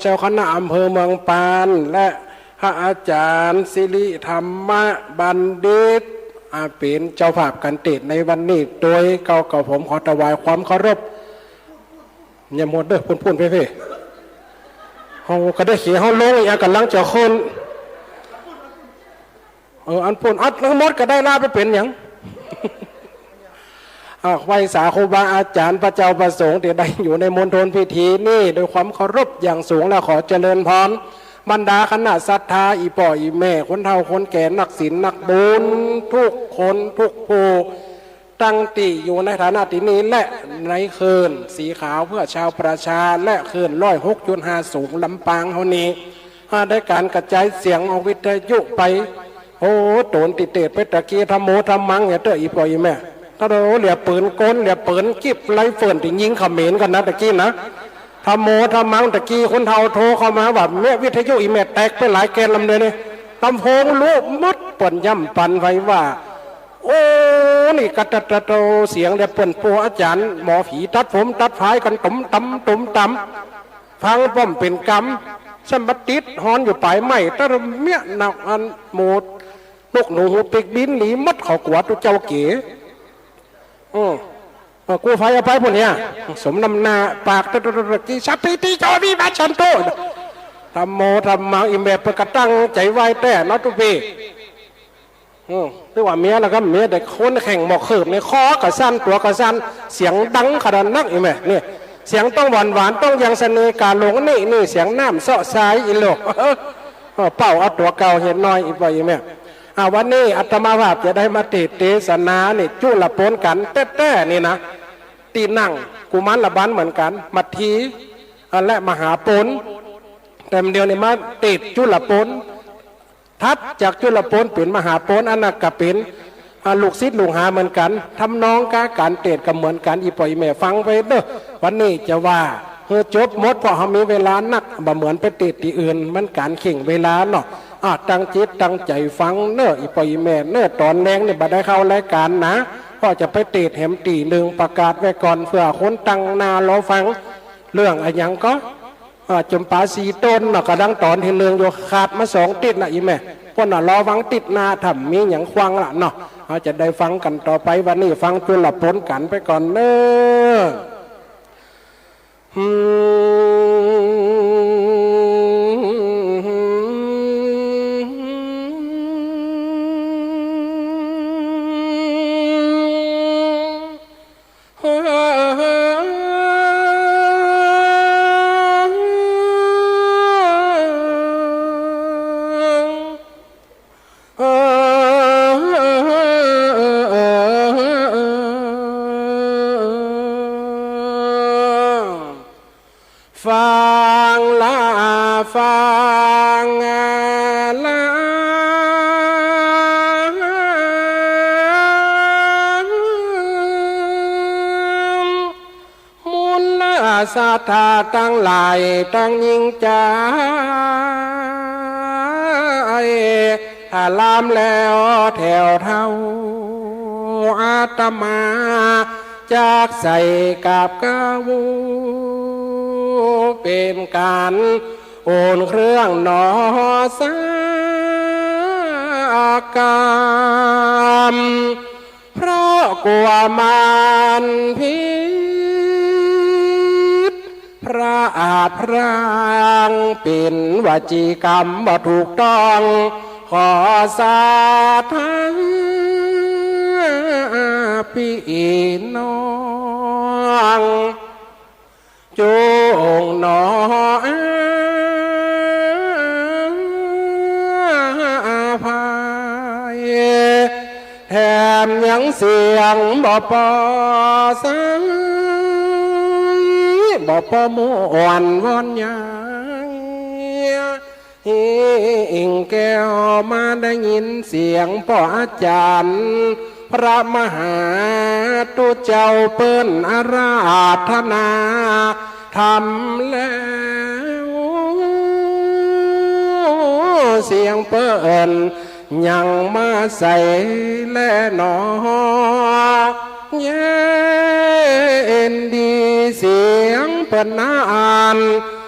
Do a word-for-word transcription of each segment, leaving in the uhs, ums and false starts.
เจ้าคณะอำเภอเมืองปาน และพระอาจารย์สิริธรรมบัณฑิต อ่า เป๋นเจ้าภาพก๋านเตสน์ในวันนี้ โดยเก่าเก่าผมขอถวายความเคารพ อย่าหมดเด้อ ปุ้นๆ เพ่ๆ เฮาก็ได้เขียน เฮาลงอีก ก๋ำลังจะขึ้น เออ อันปุ้น อัดทั้งหมดก็ได้ ลาไปเป๋นหยัง อ่า ไหว้สาครูบาอาจารย์ พระเจ้าพระสงฆ์ตี้ได้อยู่ในมณฑลพิธีนี้ ด้วยความเคารพอย่างสูง และขอเจริญพร บรรดาคณะศรัทธา อี่ป้ออี่แม่ คนเฒ่าคนแก่ นักศีลนักบุญ ทุกคนทุกผู้ ตั้งตี้อยู่ในฐานะตี้นี้ และในคลื่นสีขาวเพื่อชาวประชา และคลื่นร้อยหกจุดห้าสูงลำปางเฮานี้ อ่า ได้ก๋านกระจายเสียงออกวิทยุไป โอ้ ต๋นตี้เตสน์ไปตะกี้ ธัมโมธัมมัง อย่าเต๊อะ อี่ป้ออี่แม่ ถ้าเฮาเหลียวเป๋นก้น เหลียวเป๋นจิ๊บไรเฟิลตี้ยิงเขมรกั๋นนะ ตะกี้นะ ธัมโมธัมมัง ตะกี้คนเฒ่าโทรเข้ามาว่า แม่ วิทยุอี่แม่แตกไปหลายแก่นลำเลยนี่ ลำโพงลู่หมด เปิ้นย่ำปันไว้ว่า โอ้ นี่กะตะตะโต เสียงเหลียวเป๋น ป้ออาจ๋ารย์หมอผีตัดผมตัดผายกั๋น ตุ้มต๋ำตุ้มต๋ำ ฟังป้อมเป๋นกำ ซ้ำบ่ติดฮอนอยู่ป๋ายไม้ ตะระเมียหนักอันหมด นกหนูหูปีกบินหนีหมด เขากั๋วตุ๊เจ้าเก๋ อืม เออ กู้ไฟเอาไปปุ้นเนี่ย สมน้ำหน้า ปากตะตะตะตะกี้ สัพพีติโย วิวัชชันตุ ธัมโมธัมมัง อี่แม่เปิ้นก็ตั้งใจ๋ไหว้แต๊เนาะตุ๊ปี้ อืม ถือว่าเมียแล้วก็เมีย แต่คนแข่งหมอกเขิบในคอก็สั้น ตั๋วก็สั้น เสียงดังขนาดนัก อี่แม่ นี่ เสียงต้องหวานหวาน ต้องยังเสน่ห์ก๋าหลง นี่ นี่ เสียงน้ำเซาะซาย อี่โลก เออ เป่าเอาตั๋วเก่าเหียน้อย อี่ป้ออี่แม่ อ่า วันนี้อาตมาภาพจะได้มาเตสน์เตสนานี่ จุลโปนกั๋นแต๊ๆ นี่นะ ตี้นั่งกุมารบาลเหมือนกั๋น มัทธี อ่า และมหาโปน แต่เดี๋ยวนี้มาเตสน์จุลโปน ถัดจากจุลโปนเป๋นมหาโปน อันนั้นก็เป๋น อ่า ลูกศิษย์ลูกหาเหมือนกั๋น ทำนองกับก๋านเตสน์ก็เหมือนกั๋น อี่ป้ออี่แม่ฟังไปเด้อ วันนี้จะว่าหื้อจบหมด เพราะเฮามีเวลานัก บ่เหมือนไปเตสน์ตี้อื่น มันก๋านเข่งเวลาเนาะ อ่า ตั้งจิตตั้งใจ๋ฟังเน้อ อี่ป้ออี่แม่เน้อ ต๋อนแลงนี่บ่ได้เข้ารายก๋านนะ เพราะจะไปเตสน์แหมตี้นึ่ง ประกาศไว้ก่อน เปื้อคนตั้งหน้ารอฟัง เรื่องอะหยังก็ อ่า จ๋ำปาสีต้นเนาะ ก่ำลังต๋อนตี้นึ่งอยู่ ขาดมาสองติ๊ดนะอี่แม่ ปุ้นน่ะ รอฟังติ๊ดหน้า ถ้ามีหยังควังละเนาะ เฮาจะได้ฟังกั๋นต่อไป วันนี้ฟังจุลโปนกั๋นไปก่อนเน้อ ฟังละฟังละ มูลศรัทธาตังหลายตังยิ่งใจ๋ ถ้าลามแล้วแถวเท่า อาตมาจักใส่กราบเก้า เป๋นก๋านโอนเครื่องหนอ สากรรม เพราะกั๋วมันผิด พระอาจพร่างเป๋นวจีกรรมบ่ถูกต้อง ขอศรัทธาปี้น้อง จงหนออภัย แถมยังเสียงบ่ปอใส บ่ปอม่วนวอนใย อิงแก้วมาได้ยินเสียงป้ออาจ๋ารย์ พระมหาตุ๊เจ้าเปิ้นอาราธนาธรรมแล้ว เสียงเปิ้นยังมาใสแลหนอ เย็นดีเสียงเปิ้นนั้น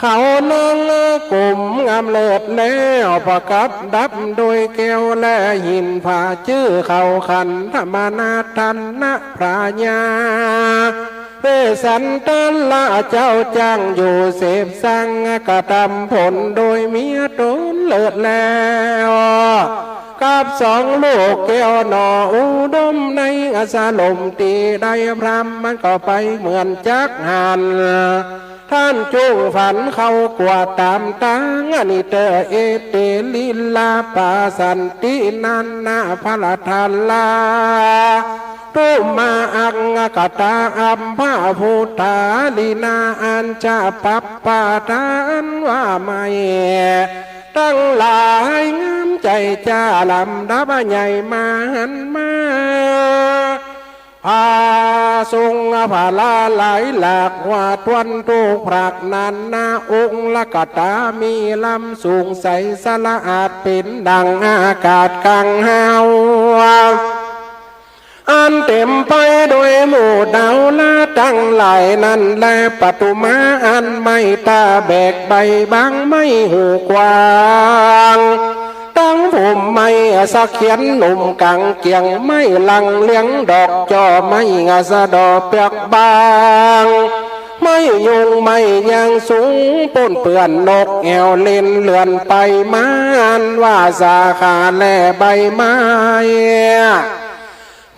เขานั่งก้มงามเลิศแล้ว ประดับด้วยแก้วและหิน ผ่าจื้อเขาขันธมนัส ทัณฑ์พญา เวสสันตระเจ้า จ้างอยู่เสพสัง กระทำผลโดยเมียต๋นเลิศแล้ว กับสองลูกแก้วหน่ออุดม ในอสลมตี้ได้พรำ มันก็ไปเหมือนจักหัน ต้านจุ่งฝันเข้ากวาดต๋ามตาง อนิเตอร์เอเต ลีลาปาสันติ นานาพละทารา ตุมาอังกตา อัมพะพุทธาลีนา อัญจะปัปปาทา อันว่าไม่ ตังหลายงามใจ๋จ้า ลำดับใหญ่มาหันมา พระสงฆ์พระหลายหลาก ว่าต้วนทุกพระนานาองค์ ละกตามีลำสูงใส สะอาดเป๋นดั่งอากาศกลางหาว อันเต๋มไปโดยหมู่ดาวละตังหลายนั้นแล ปทุมาอันไม้ต๋าแบกใบบาง ไม้หูกว้าง ตังผมไม้สะเขียนหนุ่มก๋างเกี่ยง ไม้ลังเลี้ยงดอกจ่อ ไม้งาสะเดาะเปื้อกบาง ไม้ยุงไม้ยางสูง ป้นเปื้อนนกแอ่วเล่นเลื่อนไปมา อันว่าสาขาและใบไม้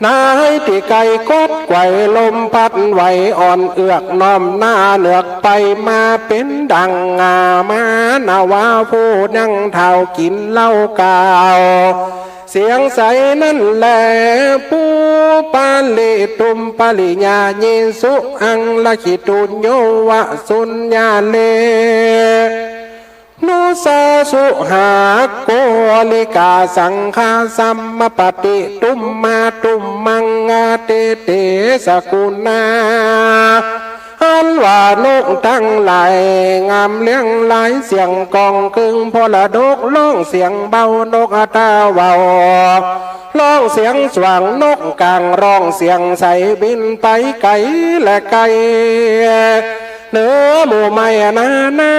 นายตี้ไก่กดไกว ลมพัดไหวอ่อนเอือก น้อมหน้าเนือกไปมา เป๋นดั่งงามานาวา ผู้นั่งเฒ่ากิ๋นเหล้าก๋าว เสียงใสนั้นแล ปูปะริตุมปะริญาเยสุ อังละขิตุโยวะสุญญาเล นุสาสุหาโกลิกาสังฆาสัมมปฏิตุมมาตุมมัง อาเตเตสะกุณา อันว่านกตังหลายงามเลี้ยงหลาย เสียงก้องกึ่งพระดก ฮ้องเสียงเบานกตาเว้า ฮ้องเสียงสว่างนกก๋าง ฮ้องเสียงใสบินไปไก๋และไก๋ เหนือหมู่ไม้นานา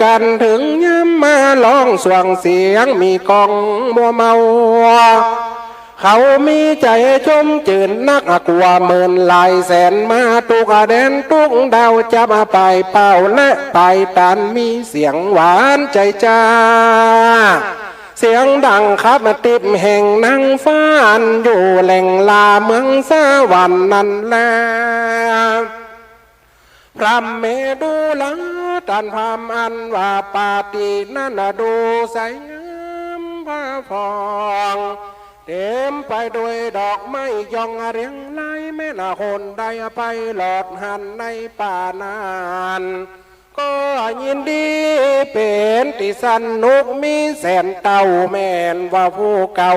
กั๋น เถิงยามมาฮ้องสว่างเสียง มีก้องมัวเมา เขามีใจ๋ชมจื่นนัก กว่าหมื่นหลายแสนมา ตุ๊กแดนตุ๊กดาว จับปายเป้าและปายตาน มีเสียงหวานใจ๋จ้า เสียงดังขับติบแห่งนางฟ้า อันอยู่แหล่งลาเมืองสวรรค์นั้นแล พรหมเมรุราชต้านพราหมณ์อันว่าปาฏินั้นดูใสงามผ่าผ่อง เต๋มไปโดยดอกไม้ยองเรียงราย แม่นคนได้ไปหลอดหั้นในป่านั้น ก็ยินดีเป๋นตี้สนุก มีแสนเต้าแม่นว่าผู้เก่า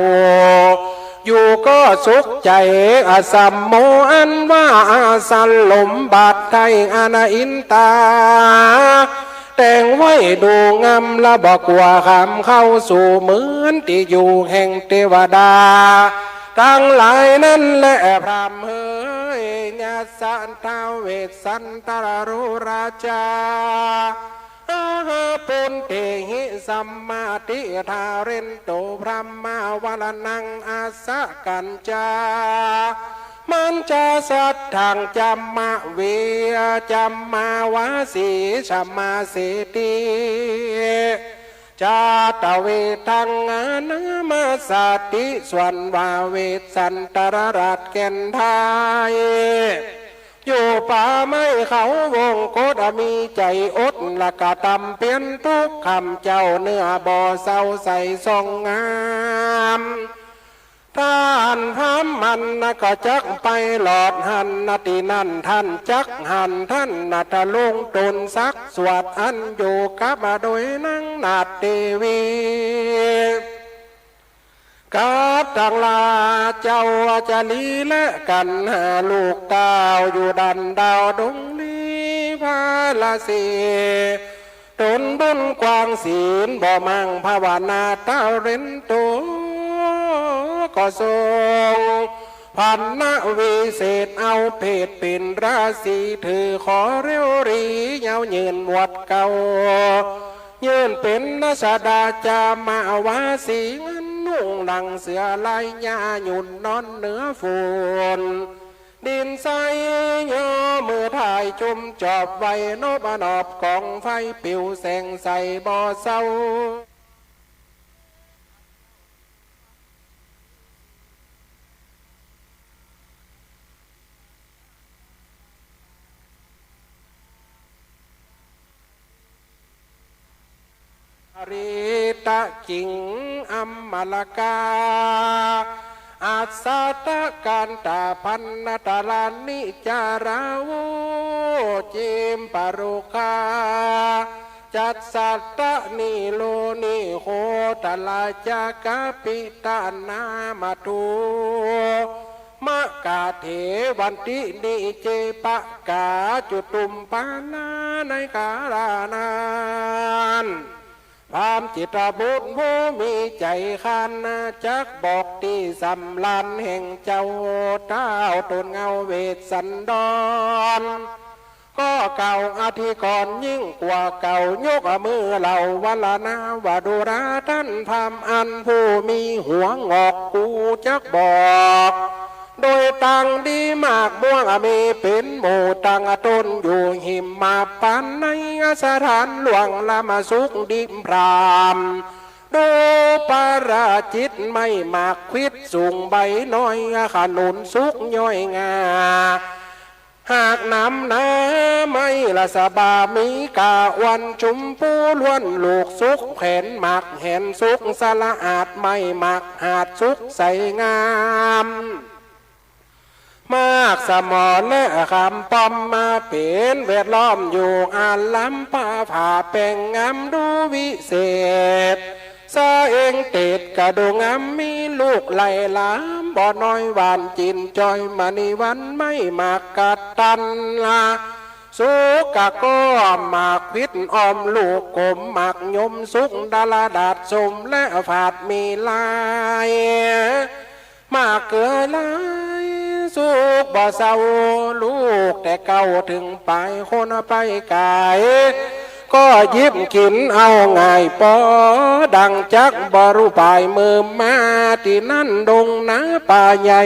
อยู่ก็สุขใจ๋อสัมโม อันว่าอสลมบาดไถ่อนาอินตา แต่งไว้ดูงามละบ่กั๋วคำเข้าสู่ เหมือนตี้อยู่แห่งเตวดาตังหลายนั้นแล พราหมณ์เหย ยัสสะท้าวเวสสันตรรูราจา อาหาปุณเตหิสัมมาทิทาเรนโต พรหมาวรณังอัสสะกัญจา มัญจาสัตถังจามะเว จามาวาสีชมาเสติ จาตเวทังอานามาสาติ ส่วนว่าเวสสันตรราชแก่นไทย อยู่ป่าไม้เขาวงกต มีใจ๋อดละกระทำเปียรทุกค่ำ เจ้าเนื้อบ่เศร้าใสส่องงาม ต้านพราหมณ์นั้นก็จักไปหลอดหั้นนา ตี้นั้นต้านจักหันต้านนาทะลุงตนสักสวด อันอยู่กับโดยนางนาฏเตวี กับตังลาเจ้าอาจารีและกัณหาลูกเต้า อยู่ดันดาวดงลีพาราสี ตนบุญกว้างศีลบ่มั่งภาวนาทาเรนโต ก็ทรง พันนวิเศษเอาเพศเป๋นราศี ถือขอเร็วหรียาวยืนหมวดเก่า ยืนเป๋นรัชดาจามาวาสี เงินนุ่งหนังเสือลายหญ้า หยุ่นนอนเหนือฝุ่น ดินใส ย่อมือถ่ายจุ่มจอบไว้ นบนอบกองไฟปิวแสงใสบ่เศร้า อริตะกิงอมมะละกา อัสสะตะกันตะพันนตะลานิจาราวุจิมปะรุกา จัสสะตะนิโลนิโคตะลาจะกะปิตะนามะทู มะกะเถวันตินิเจปะกาจุตุมปานา ในกาลานั้น พราหมณ์จิตรบุตรผู้มีใจ๋คัน จักบอกตี้สำราญแห่งเจ้า เต้าตูนเงาเวสสันดร ก็เก่าอธิกรณ์ยิ่งกว่าเก่า ยกมือเหล่าวัลลานาว่า ดูราต้านพราหมณ์อันผู้มีหัวหงอก กูจักบอก โดยตังดีมากม่วง มีเป๋นหมู่ตังตนอยู่หิมมาปัน ในสถานหลวงละมาสุขดิมพราหมณ์ ดูปาราจิตไม้หมากขวิดสูงใบน้อย ขนุนสุกย่อยงา หากหนำหนาไม้ละสะบา มีกาวันชุมพูล้วน ลูกสุกแผนหมากแหนสุกสะละอาด ไม้หมากหาดสุกใสงาม หมากสะหมอและขามป้อมมาเป๋นแวดล้อมอยู่ อาลำปาผาแปงงามดูวิเศษ สะเองเตศกะดูงาม มีลูกไหลหลาม บ่อน้อยหวานจิ่นจอย มณีวันไม้หมากกะตันละ สุกะก้อมหมากขวิดอ้อมลูกกลม หมากยมสุกดาลดาษสมและฝาดมีลาย หมากเกือลายสุกบ่เศร้า ลูกแต่เก๊าเถิงปาย คนไปก๋าย ก็หยิบกิ๋นเอาง่ายปอ ดังจักบ่ฮู้ปาย เมื่อมาตี้นั้นดงนาป่าใหญ่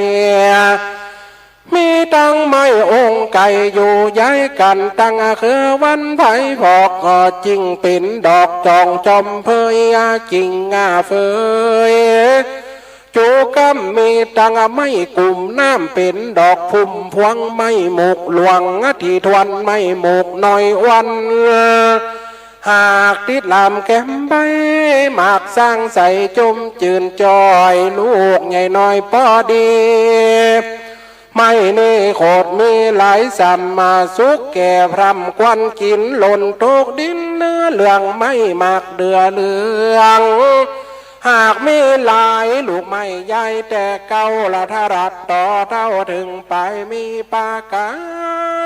มีตังไม้องค์ไก่อยู่ย้ายกั๋น ตังเครือวันไพรพอก ก็จิ่งเป๋นดอกจองจอมเผย กิ่งงาเฟย จู๋ก้ำมีตังไม้กุ่มน้ำ เป๋นดอกพุ่มพวงไม้หมวกหลวง ตี้ทวนไม้หมวกน้อยอ่อน หากติดหลามแก้มใบ หมากสร้างใสจมจื่นจ้อย ลูกใหญ่น้อยปอดี ไม้นี้โขดมีหลายสำมาสุข แก่พร่ำควรกิ๋นหล่นตกดิน เนื้อเหลืองไม้หมากเดือเหลือง หากมีหลายลูกไม้ใหญ่แต่เก๊า ละทะลัดต่อเต้าเถิงปาย มีปากั๋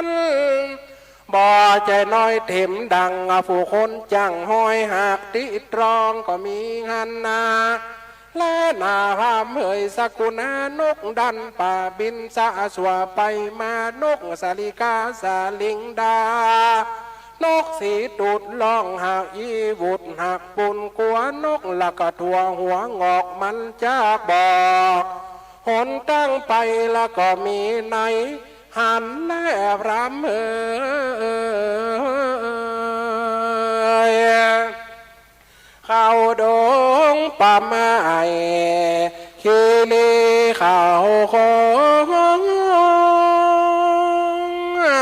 น บ่ใจ้น้อยเถิมดังผู้คนจ้างฮ้อย หากติตรองก็มีหั้นนา และนาพร่ำเผยสกุณานกดันป่า บินสะสวะไปมา นกสาลิกาสาลิงดา นกสีตูดร้องหากอีหวุด หากปูนกั๋ว นกละกะทั่วหัวหงอก มันจักบอกหนตางไป ละก็มีใน หั้นแลพร่ำเผย เข้าดงป่าไม้ คีรีเข้าคง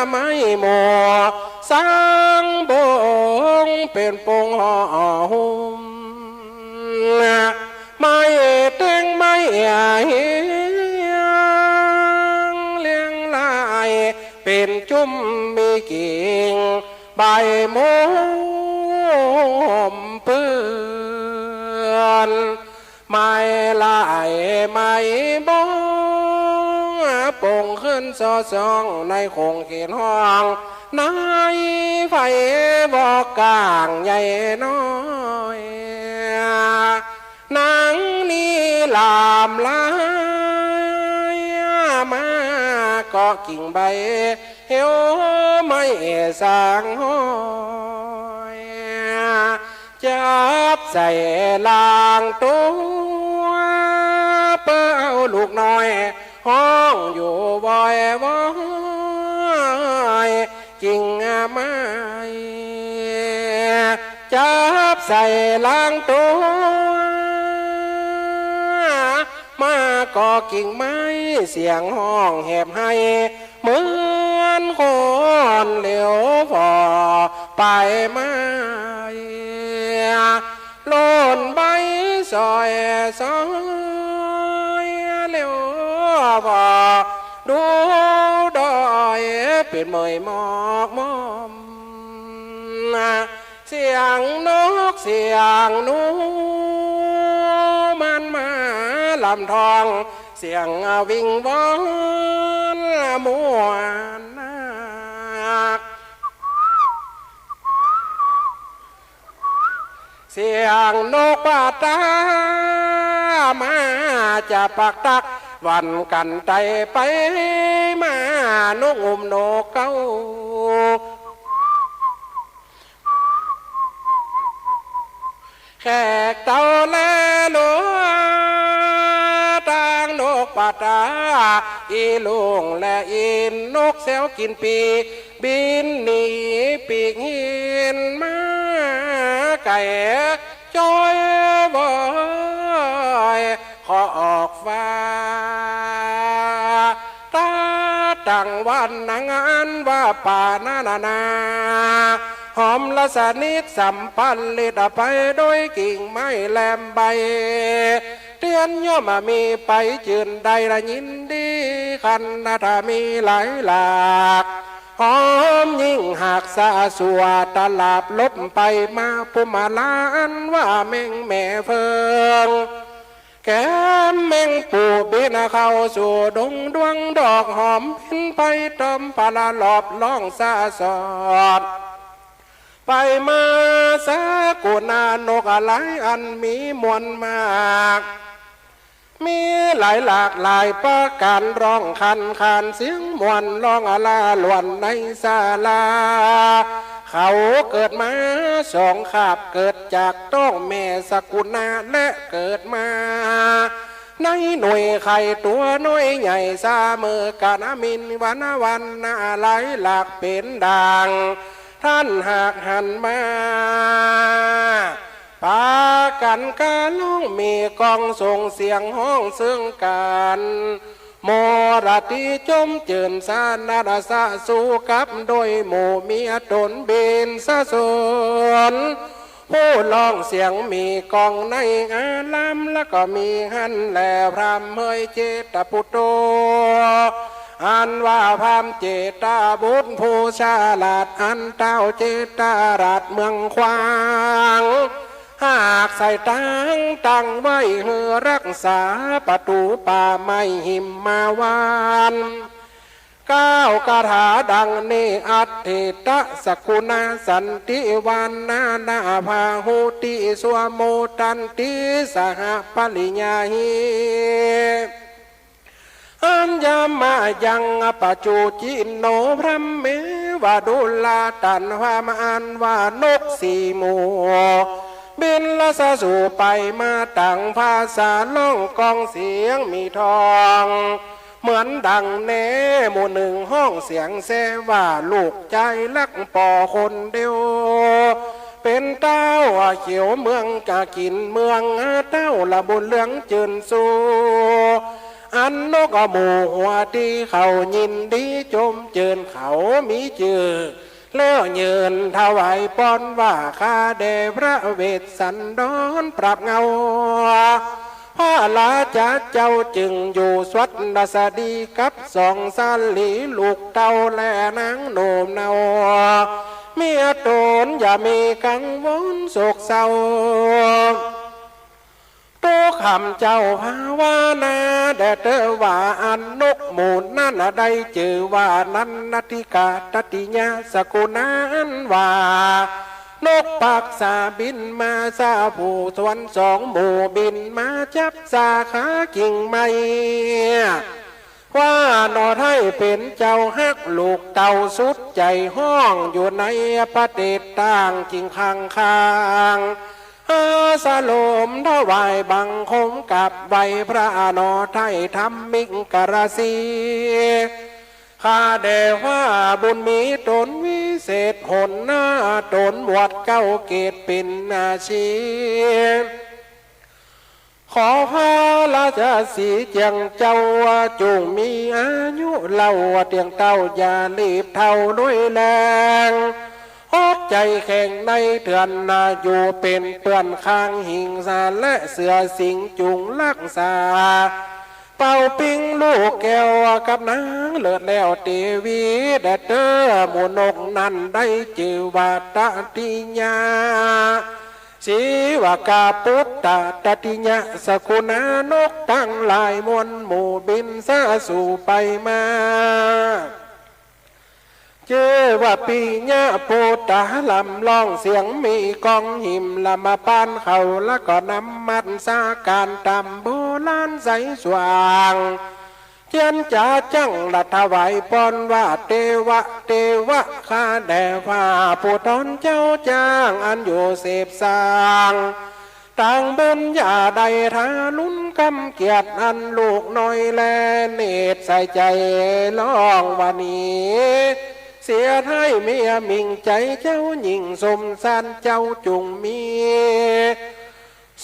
ไม้หมวกสังบง เป๋นปงห่อหุ้ม ไม้เต๊งไม้เฮียง เรียงรายเป๋นจุ่ม มีกิ่งใบหมวกเปื้อน ไม้ลายไม้บง ปงขึ้นซ่อซ่อง ในขงเขตห้อง ในไฟบอกกลางใหญ่น้อย หนังนี้หลามหลาย เกาะกิ่งใบ เหี่ยวไม้สางห้อย จับใส่หลังตั๋ว เปิ้นเอาลูกน้อย ฮ้องอยู่วอยวอย กิ่งไม้ จับใส่หลังตั๋ว มาเกาะกิ่งไม้ เสียงฮ้องแหบไห้ เหมือนคนเหลียวฝ่อไปมา หล่นใบสอยสอย เหลียวฝ่อดูดอย เป๋นเมยหมอกหมอม เสียงนกเสียงหนู มันมาลำทอง เสียงวิงวอนม่วนนัก เสียงนกปาตา มาจะปักตัก หวั่นกันไต่ไปมา นกอุ้มนกเก๊า แขกเต้าและหลัว ตางนกปาตา อีลุงและอีนกแซวกิ๋นปี บินหนีปีกหินมาไก๋ จ้อยบอยขอออกฟ้า ตาตั้งวันนังอันว่าป่านานานา หอมละสนิทสำพันลิดไปโดยกิ่งไม้แหลมใบ เตี้ยนย่อมมีไปจื่นได้ละยินดี คันนาถามีหลายหลาก หอมยิ่งหากสะสวดตลาบลบไปมา ปุมมาลาอันว่าแมงแม่เฟือง แกมแมงปู่บินเข้าสู่ดงดวงดอกหอม บินไปตอมปะละลอบร้องสะสอด ไปมาสกุณานกหลายอันมีมวลมาก มีหลายหลากหลายประก๋าน ร้องคันขานเสียงม่วน ร้องอลาลวนในศาลา เขาเกิดมาสองคาบ เกิดจากต๊องแม่สกุณา และเกิดมา ในหน่วยไข่ตั๋วน้อยใหญ่เสมอกั๋น มีวรรณวรรณะหลายหลากเป๋นดัง ต้านหากหันมา ปากั๋นกาฮ้องมีกองส่งเสียงฮ้องเซิ่งกั๋น มอราตรีจมจื่นสานาราสะสู่กับโดยหมู่เมียต๋นเบญจสน ผู้ร้องเสียงมีกองในอาราม แล้วก็มีหั้นแลพราหมณ์เฮยเจตปุตโต อันว่าพราหมณ์เจตบุตรผู้ฉลาด อันเต้าเจตราชเมืองขวาง หากใส่ตังตั้งไว้หื้อรักษาประตู๋ป่าไม้หิมมาวัน กล่าวคาถาดังนี้ อัตถิตะสกุณาสันติวานานาพาหุติสวโมตันติสหปริญญาหิ อัญญมายังอปปจุจินโน พราหมณ์เมวะดุลาตัน พราหมณ์อันว่านกสี่หมู่ บินละสะสู่ไปมา ต่างภาษาร้องกองเสียงมีทอง เหมือนดังแน่หมู่นึ่งฮ้องเสียงแซ่ว่า ลูกจายฮักป้อคนเดียว เป๋นเต้าเขียวเมืองกากิ๋น เมืองเต้าละบุญเหลืองจื่นสู่ อันนกหมู่หัวตี้เขายินดีจมจื่น เขามีจื้อ แล้วยืนถวายปอนว่า ข้าแด่พระเวสสันดรปราบเหง้า พระราชาเจ้าจึงอยู่สวัสดสดีกับสองสาลีลูกเต้าและนางหนุ่มเนา เมียต๋นอย่ามีกังวลโศกเศร้า ตุ๊กข้าพเจ้าภาวนาแด่เต๊อะว่า อันนกหมู่นั้นได้จื้อว่านันทิกาตติยะสกุณาอันว่า นกปักษาบินมาสาผู้สวนสองหมู่ บินมาจับสาขากิ่งไม้ ว่าหน่อไท้เป๋นเจ้าฮักลูกเต้าสุดใจ๋ ฮ้องอยู่ในประเทศต่าง จึงคังคาง อาสลมถวายบังคมกราบไหว้พระหน่อไท้ธรรมิกรสี ข้าแด่ว่าบุญมีต๋นวิเศษ หนหน้าต๋นบวชเก้าเกตเป๋นอาชีพ ขอพระราชสีห์เจียงเจ้าจุ่งมีอายุเล่าเตี้ยงเต้า อย่ารีบเฒ่าด้วยแรง อดใจ๋แข็งในเถื่อนนา อยู่เป๋นเปื้อนข้างหิ่งสาและเสือสิงห์ จุ่งฮักษา เป่าปิ๊งลูกแก้วกับนางเลิศแล้ว เตวีแด่เต๊อะ หมู่นกนั้นได้จื้อว่าตติยะ สีวกาปุตตะตติยะ สกุณานกตังหลายมวลหมู่บินสาสู่ไปมา จื้อว่าปิยะปุตตะ ลำร้องเสียงมีก้อง หิมลำปานเขา แล้วก็นำมัสการต๋ามโบราณใสสว่าง เจียรจ๋าจั้งละถวายปอนว่า เตวะ เตวะ ข้าแด่ว่าผู้ต้อนเจ้าจ้าง อันอยู่เสพสร้าง ตางบุญอย่าได้ทารุณกำเกียจ อันลูกน้อยแลเนตรใส่ใจ๋ร้องว่าหนี เสียไท้เมียหมิ่งใจ๋เจ้าหญิงสมสารเจ้าจุ่งมี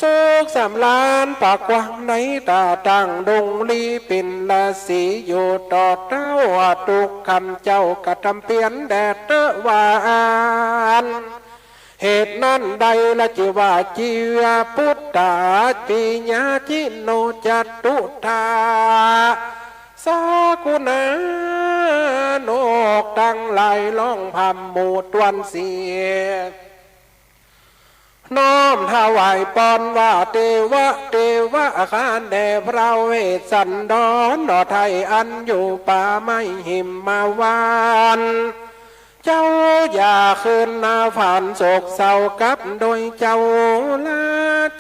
สุขสำราญปากกว้างในต๋าตั้งดงลี เป๋นราศีอยู่ต่อเต้า ทุกค่ำเจ้ากระทำเปียรแด่เต๊อะว่าอั้น เหตุนั้นได้ละจื้อว่าจีวปุตตะ ปิยะจิโนจตุทา สกุณานกตังหลายร้องพร่ำหมู่ต้วนเสียง น้อมถวายปอนว่า เตวะ เตวะ ข้าแด่พระเวสสันดรหน่อไท้อันอยู่ป่าไม้หิมมาวัน เจ้าอย่าคืนนาฝันโศกเศร้ากับโดยเจ้า รา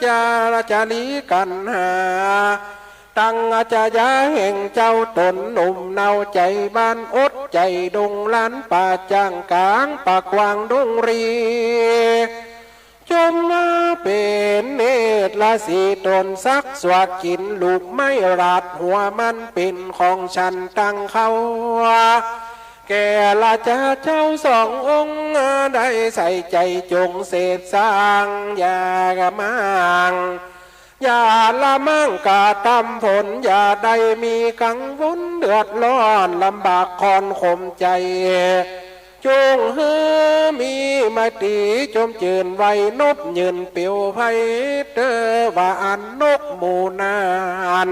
ชาราชลีกัณหา ตังอาชญาแห่งเจ้าต๋นหนุ่มเนาใจ๋บ้านอดใจ๋ดงล้านป่าจ้างก๋างป่ากว้างดงรี จมมาเป๋นเนตรราศีต๋นสักสวากิ๋นลูกไม้ราดหัวมันเป๋นของฉันตังเขา แก่ราชาเจ้าสององค์ได้ใส่ใจ๋จงเสพสร้าง อย่ากระมัง อย่าละมั่งกระทำผล อย่าได้มีกังวลเดือดร้อนลำบากคอนขมใจ๋ จงหื้อมีไมตรีจมจื้นไว้นบยืนเปียวไพร เต๊อะว่าอั้นนกหมู่นั้น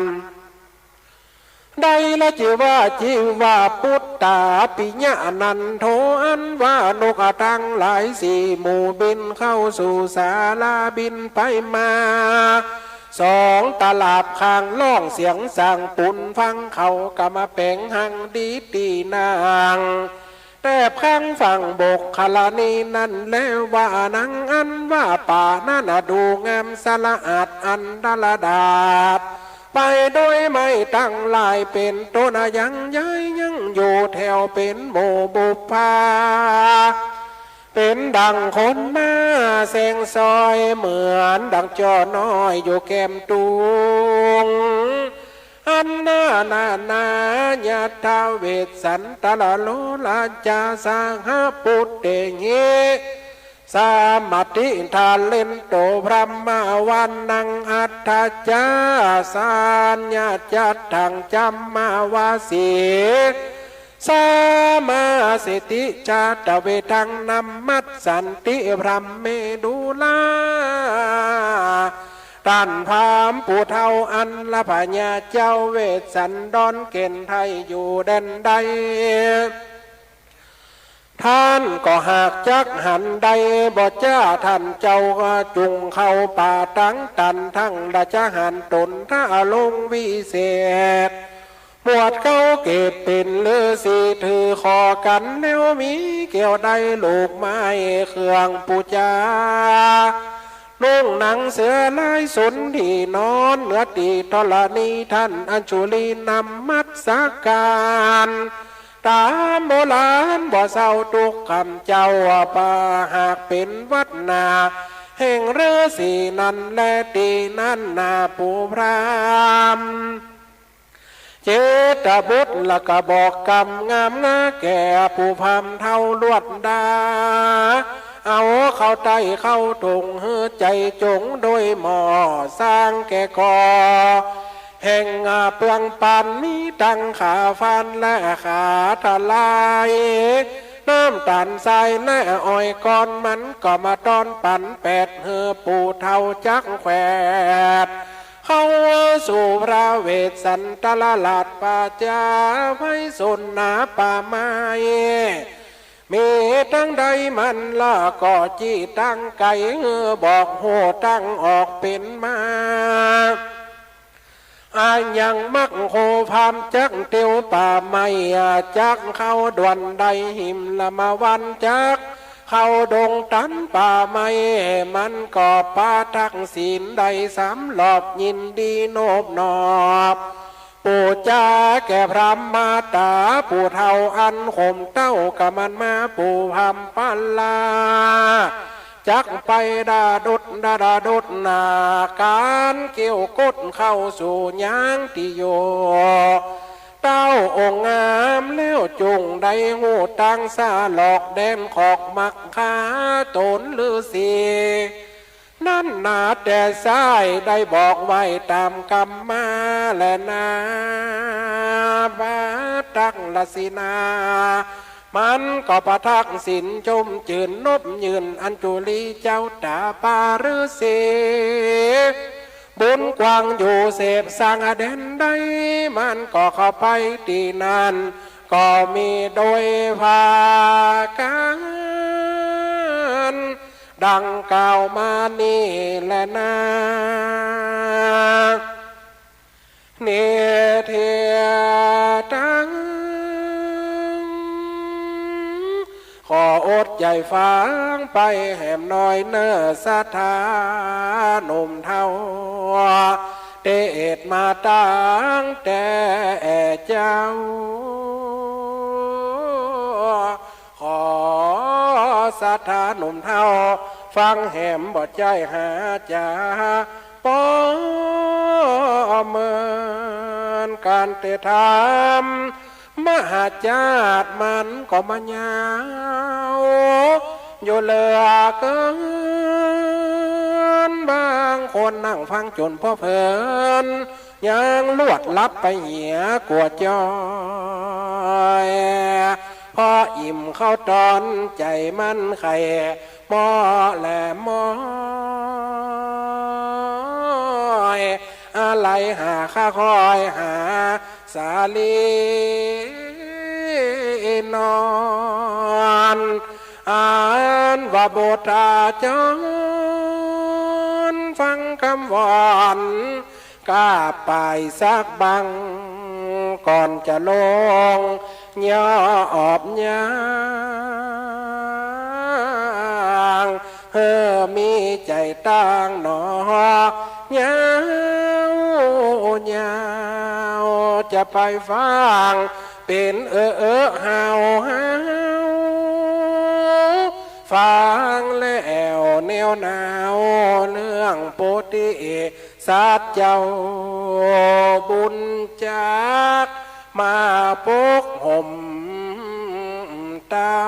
ได้ละจื้อว่าจีวปุตตะปิยะนันโท อันว่านกตังหลายสี่หมู่บินเข้าสู่ศาลาบินไปมา สองตลับข้างร้องเสียงส่างปูนฟังเขากำมาแป๋งหังดีตี้นั่ง แตบข้างฝั่งบกคลานีนั้นแล้วว่านัง อันว่าป่านั้นน่ะดูงามสะอาดอันดลดาด ไปโดยไม้ตังหลายเป๋นต้น ยังใหญ่ยังอยู่แถวเป๋นหมู่บุปผา เป๋นดั่งคนหน้าแสงสอย เหมือนดั่งจ้อน้อยอยู่แก้มตุง อันนานานายัตถเวสสันตะละโล ราชาสหปุตเตหิ สามัตถิทาเรนโต พรหมวานังอัฏฐจา สัญญาจัตถังจัมมาวาสี สามาสิทธิชาตเวทัง นัมมัสสันติพรหมเมดุลา ต้านพราหมณ์ผู้เฒ่าอันละพญาเจ้าเวสสันดรเกณฑ์ไทยอยู่แดนใด ท่านก็หากจักหันได้บ่จ้า ท่านเจ้าจุ่งเข้าป่าตังตัน ทั้งราชหานต๋นทะลงวิเศษ บวชเข้าเกตเป๋นฤๅษีถือขอกัณฑ์แล้วมีแก้วได้ลูกไม้เครื่องปู๋จา นุ่งหนังเสือลายสนที่นอน เหนือตี้ธรณีต้านอัญชุลีนมัสก๋าน ต๋ามโบราณบ่เศร้าตุ๊กข์กำเจ้า ว่าปาหากเป๋นวัดนาแห่งฤๅษีนั้นแล ตี้นั้นนาปู่พราหมณ์ เจตบุตรละก็บอกกำงามนาแก่ปู่พราหมณ์เฒ่าลวดดา เอาเข้าใต้เข้าถุงหื้อใจ๋จ๋งโดยหม้อ สร้างแก่ก่อแห่งเปืองปาน มีตังขาฟันและขาทะลาย น้ำต๋าลทรายและอ้อยก้อนมัน ก็มาต้อนปั๋นแปดหื้อปู่เฒ่าจักแขวด เข้าสู่พระเวสสันตรราชป่าจ๊าไพศาลนาป่าไม้ มีตังใดมันละก็จี้ตังไก๋ บอกฮู้ตังออกเป๋นมา อะหยังมักโคพราหมณ์จักเตียวป่าไม้ จักเข้าด่วนได้หิมละมาวัน จักเข้าดงตันป่าไม้ มันก็ปาทักษิณได้สามรอบ ยินดีนบนอบ ปู๋จาแก่พราหมณ์มาต๋า ปู่เฒ่าอันข่มเต้า กะมันมาปู่พราหมณ์ปาลา จักไปดาดุดดาดาดุดนา ก๋านเกี่ยวกดเข้าสู่ยางตี้อยู่ เต้าองค์งามแล้วจุ่งได้ฮู้ตังสะหลอกแดนขอกมักคาต๋นฤๅษี นั้นนาแต่ซ้ายได้บอกไว้ต๋ามกำมาแลนา บาดตักลสินา มันก็ปาทักษิณจมจืนนบยืนอัญชุลีเจ้าต๋าปาฤๅษี บุญกว้างอยู่เสพสร้างแดนใด มันก็เข้าไปตี้นั้น ก็มีโดยพากั๋น ดังกล่าวมานี้แลนา เนเธอตัง ขออดใจ๋ฟังไปแหมหน้อยเน่อศรัทธาหนุ่มเฒ่า เตศน์มาตังแต่เจ้า ขอศรัทธาหนุ่มเฒ่า ฟังแหมบ่ใจ้หาจ๋า ป้อเมินก๋านเตศน์ธรรม มหาจาติมันก็มายาว อยู่เหลือเกิน บางคนนั่งฟังจ๋นผ่อเพลิน ยังลวดหลับไปเหียกั๋วจ้อย พออิ่มเข้าต๋อนใจ๋มันใค่ หม้อแหลมหม้อย อาลัยหาข้าคอยหาสาลีนอน อันว่าบุตราจ๋ร ฟังกำวอน ก้าไปสักบั้ง ก่อนจะลง ยอบยางเฮอมีใจ๋ตั้งหนอ ยาวยาว จะไปฟังเป๋นเออเออฮาวฮาว ฟังแล้วแนวหนาว เรื่องปุติ สัตว์เจ้าบุญจักมาปกห่มเต้า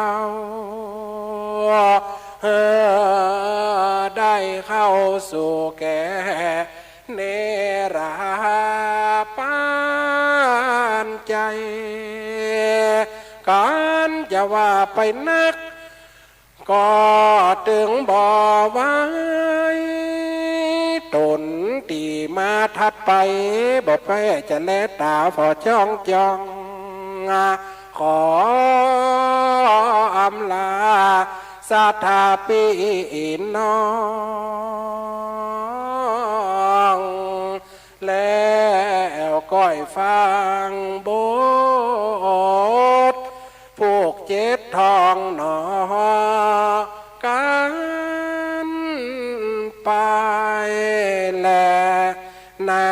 เฮอได้เข้าสู่แก่เนราปานใจ๋ ก๋านจะว่าไปนัก ก็ตึงบ่ไหว ต๋นตี้มาถัดไป บ่แป๊จะแลต๋าผ่อจ้องจ้อง ขออำลาศรัทธาปี้น้อง แล้วก้อยฟังบท ผูกเจ็ดทองหนอ กั๋นไป แล นา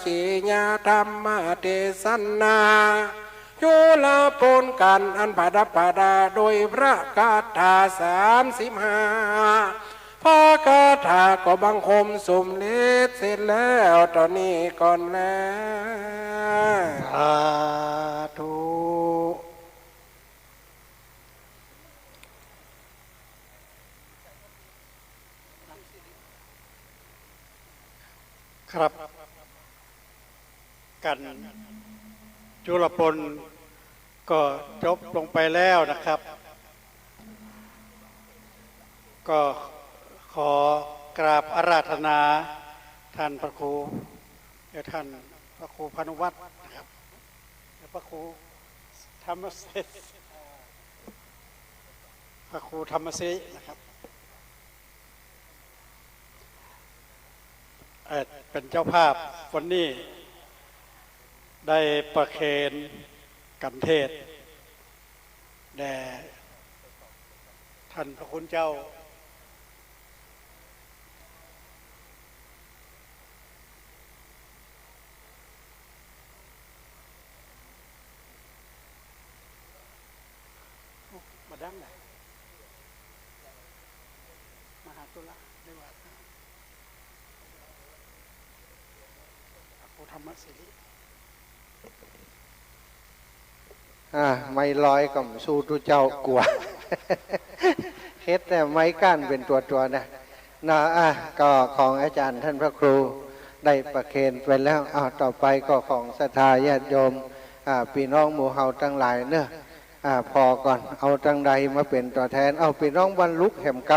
ขีญาธรรมเตสนา จุลปนกันอันประดับประดาโดยพระคาถาสามสิบห้า พระคาถาก็บังคมสมเร็จเสร็จแล้วเต้านี้ก่อนแล สาธุ ครับ กันจุลปนก็จบลงไปแล้วนะครับ ก็ขอกราบอาราธนาท่านพระครู เอ่อ ท่านพระครูพานุวัฒน์นะครับ และพระครูธรรมเสน พระครูธรรมสิรินะครับ เอ่อ เป็นเจ้าภาพวันนี้ ได้ประเคนกันเทศน์ แด่ท่านพระคุณเจ้า บ่ดังนะ มาหาตุลาได้ว่า พระครูธรรมสิริ อ่า ไมค์ลอยก็บ่สู้ตุ๊เจ้ากั๋ว เฮ็ดแต่ไมค์ก้านเป๋นตั๋วๆ นะ นะ อ่ะ ก็ของอาจ๋ารย์ท่านพระครูได้ประเคนไปแล้ว อ้าว ต่อไปก็ของศรัทธาญาติโยม อ่า ปี้น้องหมู่เฮาตังหลายเนาะ อ่า ผ่อก่อน เอาตังใดมาเป๋นตั๋วแทน เอาปี้น้องบ้านลุกแหมก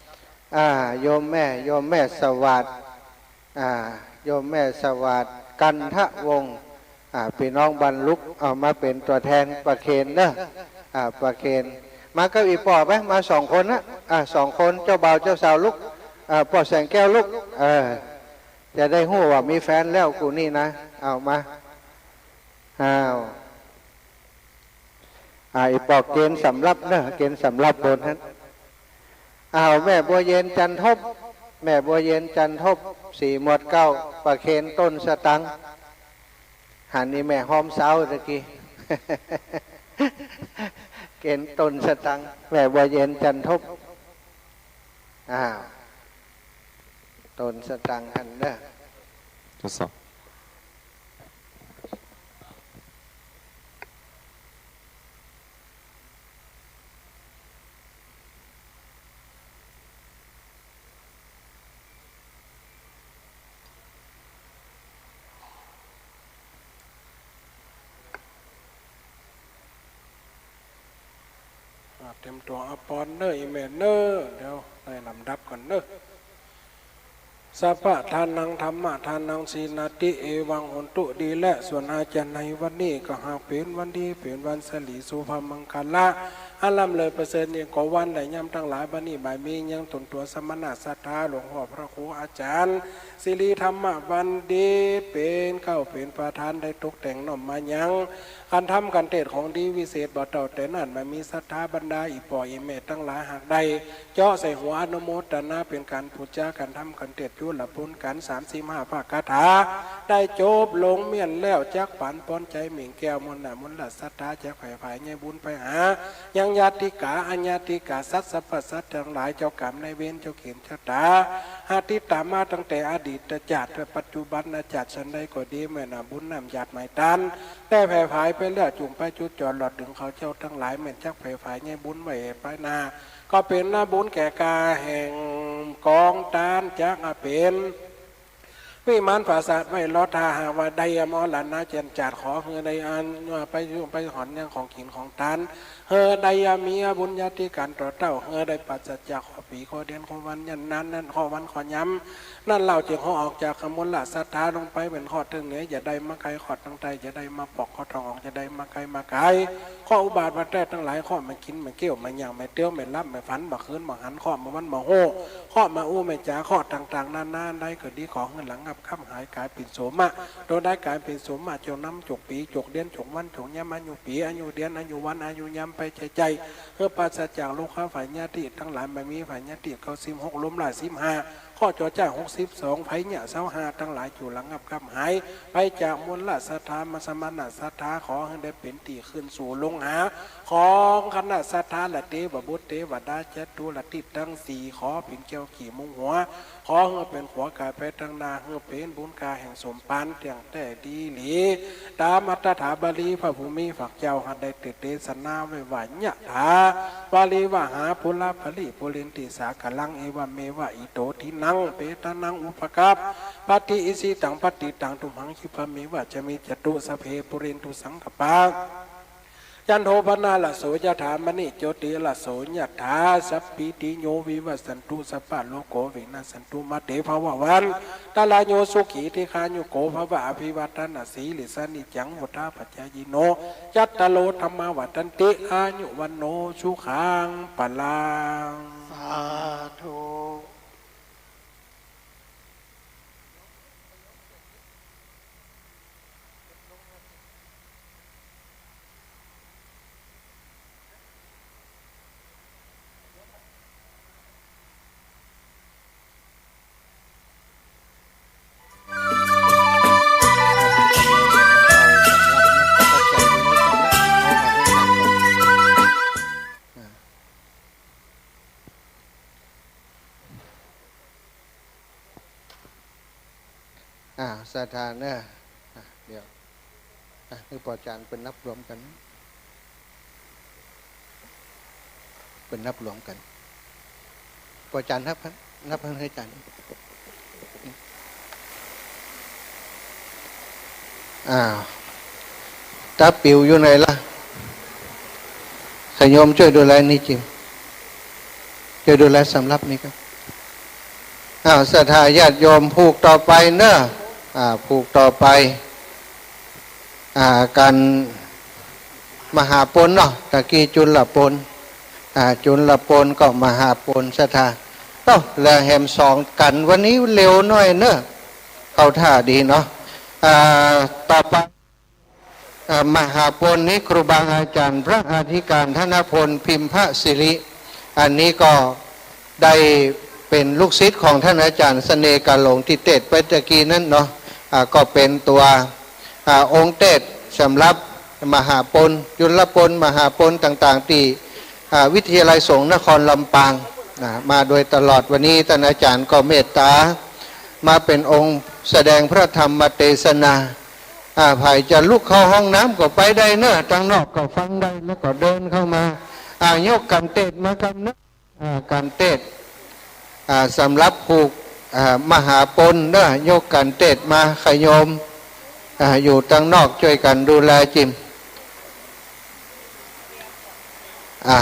ำ อ่า โยมแม่ โยมแม่สวัสดิ์ อ่า โยมแม่สวัสดิ์ กันทะวงศ์ อ่า ปี้น้องบ้านลุก เอามาเป๋นตั๋วแทนประเคนเนาะ อ่า ประเคน มากับอี่ป้อไป มาสองคนนะ อ่า สองคน เจ้าบ่าวเจ้าสาวลุก อ่า ป้อแสงแก้วลุก เออ จะได้ฮู้ว่ามีแฟนแล้วกูนี่นะ เอามา อ้าว อ่า อี่ป้อเก๋ณฑ์สำหรับเนาะ เก๋ณฑ์สำหรับบนหั้น อ้าว แม่บัวเย็นจันทบ แม่บัวเย็นจันทบ สี่หมวดเก้า ประเคนต้นสตังค์ หันอี่แม่ฮ้อมเซ้าตะกี้ เก๋ณฑ์ต้นสตังค์ แม่บัวเย็นจันทบ อ้าว ต้นสตังค์หันเนาะ ทดสอบ อ่า เตรียมตั๋วอาภรณ์เน่อ อี่แม่เน่อ เดี๋ยวไล่ลำดับก่อนเน่อ สัพพะทานัง ธัมมะทานัง สีลาทิ เอวัง โหนตุ ดีแล้ว ส่วนอาจารย์ในวันนี้ก็หากเป๋นวันดี เป๋นวันสิริสุภมังคละ อันล้ำเลิศประเสริฐยิ่งกว่าวันและยามตังหลาย บัดนี้บ่ายมียังตนตั๋วสมณะศรัทธาหลวงพ่อพระครูอาจารย์ สิริธรรมบัณฑิต เป๋นเกล้าเป๋นประธานได้ตกแต่งน้อมมายัง การทำการเทศน์ของดีวิเศษบ่เต้าแต่นั้น บ่มีศรัทธาบรรดาอี่ป้ออี่แม่ตังหลายหากได้ เจาะใส่หัวอนุโมทนาเป๋นการปู๋จาการทำการเทศน์จุลปนกันสามสิบห้าพระคาถา ได้จบลงเมี้ยนแล้ว จักปันปอนใจ๋เม่งแก้วมนต์หน้ามนต์ละศรัทธา จักไขว่ผายใยบุญไปหา ยังญาติกาอาญาติกาสัตว์สรรพสัตว์ตังหลาย เจ้ากรรมนายเวรเจ้าเข็นชะตา หากติดต๋ามมาตั้งแต่อดีตจาติ ปัจจุบันจาติ สันใดก็ดี แม่นน้ำบุญน้ำหยาดไหมตาน ได้ไขว่ผายไปแล้ว จุ่งไปจุดจอดหลอดเถิงเขาเจ้าตังหลาย แม่นจักไขว่ผายใยบุญไว้ไปหน้า ก็เป๋นนาบุญแก่กาแห่งกองตาน จักอาเป๋นวิมานปราสาทไว้รอถ้าหากว่าได้มรณะเจียนจาด ขอหื้อได้อันไปอยู่ไปหอนยังของกิ๋นของตาน หื้อได้มีบุญญาธิการต่อเต้า หื้อได้ปราศจากข้อปีข้อเดือนข้อวันยันนานนั้น ข้อวันข้อยาม นั้นเล่าจึงเหาะออกจากขมลศรัทธาลงไปเป๋นข้อเทิงเหนือ อย่าได้มาไกล ข้อตังใต้อย่าได้มาปอก ข้อตะวันออกอย่าได้มาไกลมาไกล ข้ออุบาทว่าแท้ตังหลาย ข้อไม่กิ๋นไม่เกี้ยว ไม่ย่างไม่เตี้ยว ไม่หลับไม่ฝัน บ่คืนบ่หัน ข้อบ่วันบ่ฮู้ ข้อบ่อู้บ่จ๋า ข้อต่างๆ นานา อันใดก็ดี ขอหื้อระงับ ค่ำหาย ก๋ายเป๋นโสมะ โตได้ก๋ายเป๋นโสมะ จงนำจกปี๋จกเดือนจกวันจกยาม อายุปี๋อายุเดือนอายุวันอายุยาม ไปใจ้ๆ หื้อปราศจากโรคาภัยญาติตังหลาย บ่มีภัยญาติเก้าสิบหก ล้มละสิบห้า เคราะห์จ่อจ๊ายหกสิบสอง ภัยยะซาวห้าตังหลาย จู่ระงับกลับหาย ไปจากมลศรัทธา มาสมณศรัทธา ขอหื้อได้เป๋นตี้คืนสู่โลกหา ของคณะศรัทธาและเตวบุตรเตวดาจตุรทิศตังสี่ ขอเป๋นแก้วขี่มุงหัว ขอหื้อเป๋นขัวก๋ายไปตังหน้า หื้อเป๋นบุญก๋าแห่งสมภาร เตี้ยงแต๊ดีหลี ต๋ามอัตถกถาบาลี พระผู้มีพระเจ้าหากได้เตสน์เตสนาไว้ว่า ยะถา วาริวหา ปูรา ปะริปูเรนติ สาคะรัง เอวะเมวะ อิโต ทินัง เปตานัง อุปะกัปปะติ อิชิตัง ปัตติตัง ตุมหัง คิปะเมวะ สะมิชฌะตุ สัพเพ ปูเรนตุ สังกัปปา จันโท ปะนะระโส ยะถา มะณิ โชติระโส ยะถา สัพพีติโย วิวัชชันตุ สัพพะโรโค วินัสสันตุ มาเต ภะวะวันตะราโย สุขี ทีฆายุโก ภะวะ อะภิวาทะนะสีลิสสะ นิจจัง วุฑฒาปะจายิโน จัตตาโร ธัมมา วัฑฒันติ อายุ วัณโณ สุขัง พะลัง สาธุ อ่า ศรัทธาเน่อ อ่ะ เดี๋ยว อ่ะ หื้อป้อจารย์เปิ้นนับรวมกั๋น เปิ้นนับรวมกั๋น ป้อจารย์นับ นับหื้ออาจ๋ารย์ อ้าว ต๋าปิ๋วอยู่ไหนล่ะ ขะโยมจ้วยดูแลนี่จิม จ้วยดูแลสำรับนี่ครับ อ้าว ศรัทธาญาติโยม ผูกต่อไปเน่อ อ่า ผูกต่อไป อ่า ก๋านมหาปณเนาะ ตะกี้จุลปณ อ่า จุลปณก็มหาปณ ศรัทธา เอ้า แล้วแหมสองก๋านวันนี้เร็วหน้อยเน่อ เข้าท่าดีเนาะ อ่า ต่อไป อ่า มหาปณนี้ครูบาอาจ๋ารย์พระอธิการธนพล พิมพสิริ อันนี้ก็ได้เป๋นลูกศิษย์ของต้านอาจ๋ารย์เสน่ห์กาหลงตี้เตสน์ไปตะกี้นั้นเนาะ อ่า ก็เป๋นตั๋ว อ่า องค์เตสน์สำรับมหาปณ จุลปณ มหาปณต่างๆ ตี้ อ่า วิทยาลัยสงฆ์นครลำปาง นะ มาโดยตลอด วันนี้ต้านอาจ๋ารย์ก็เมตต๋ามาเป๋นองค์แสดงพระธรรมเตสนา อ่า ใผจะลุกเข้าห้องน้ำก็ไปได้เน่อ ตังนอกก็ฟังได้ แล้วก็เดินเข้ามา อ่า ยกก๋านเตสน์มากำเน่อ อ่า ก๋านเตสน์ อ่า สำรับผูก อ่า มหาปณเน่อ ยกก๋านเตสน์มา ขะโยม อ่า อยู่ตังนอกจ้วยกั๋นดูแลจิม อ่า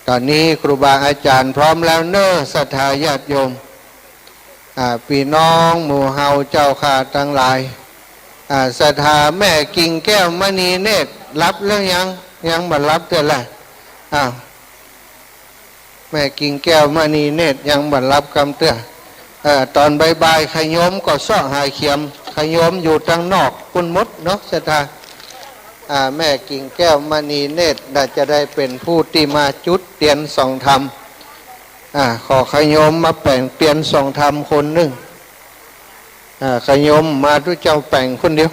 ต๋อนนี้ครูบาอาจ๋ารย์พร้อมแล้วเน่อ ศรัทธาญาติโยม อ่า ปี้น้องหมู่เฮาเจ้าข้าตังหลาย อ่า ศรัทธาแม่กิ่งแก้วมณีเนตร หลับแล้วยัง ยังบ่หลับเตื้อละ อ้าว แม่กิ่งแก้วมณีเนตรยังบ่หลับกำเตื้อ เอ่อ ต๋อนบ่ายๆ ขะโยมก็เซาะหาเขียม ขะโยมอยู่ตังนอกปู้นหมดเนาะ ศรัทธา อ่า แม่กิ่งแก้วมณีเนตรน่าจะได้เป๋นผู้ตี้มาจุดเตียนส่องธรรม อ่า ขอขะโยมมาแป๋งเตียนส่องธรรมคนนึ่ง อ่า ขะโยมมาตุ๊เจ้าแป๋งคนเดียว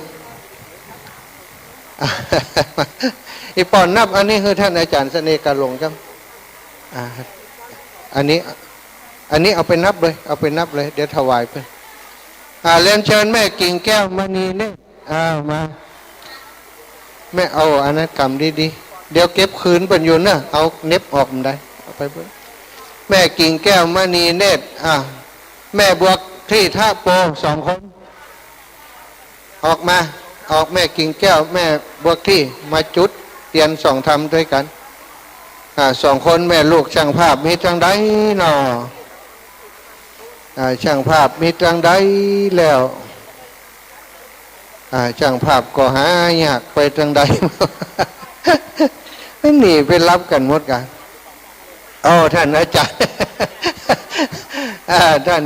อี่ป้อนับอันนี้หื้อต้านอาจ๋ารย์เสน่ห์กาหลงครับ อ่า อันนี้ อันนี้เอาไปนับเลย เอาไปนับเลย เดี๋ยวถวายเปิ้น อ่า เรียนเชิญแม่กิ่งแก้วมณีเนตร อ้าว มา แม่ เอาอันนั้นกำดีๆ เดี๋ยวเก็บคืนเปิ้นอยู่เน่อ เอาเน็บออกมันได้ เอาไปเปิ้น แม่กิ่งแก้วมณีเนตร อ่า แม่บัวคลี่ทะโป สองคน ออกมา ออก แม่กิ่งแก้ว แม่บัวคลี่ มาจุดเตียนส่องธรรมด้วยกั๋น อ่า สองคนแม่ลูก ช่างภาพมีตังใดเนาะ อ่า ช่างภาพมีตังใดแล้ว อ่า ช่างภาพก็หายากไปตังใด หนีไปหลับกั๋นหมดกั๋น อ้อ ต้านอาจ๋ารย์ อ่า ต้าน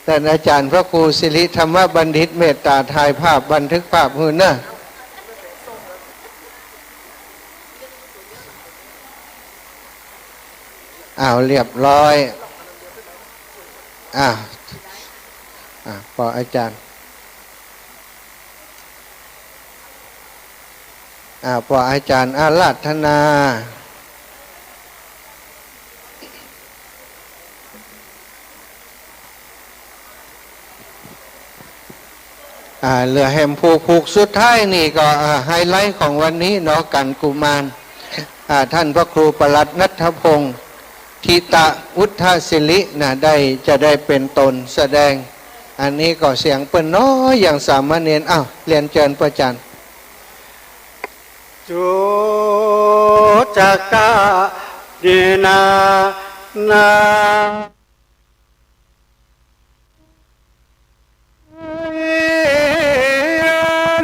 ต้านอาจ๋ารย์พระครูสิริธรรมบัณฑิตเมตต๋าถ่ายภาพบันทึกภาพหื้อเน่อ อ้าว เรียบร้อย อ้าว อ่ะ ปออาจ๋ารย์ อ่ะ ปออาจ๋ารย์อาราธนา อ่า เหลือแหมผูก ผูกสุดท้ายนี่ก็ อ่า ไฮไลท์ของวันนี้เนาะ ก๋านกุมาร อ่า ท่านพระครูปลัดณัฐพงษ์ ทิตะวุฒศิรินะ ได้ จะได้เป๋นตนแสดง อันนี้ก็เสียงเปิ้นน้อย อย่างสามเณร อ้าว เรียนเจิญป้อจ๋ารย์ จุจกะนินานา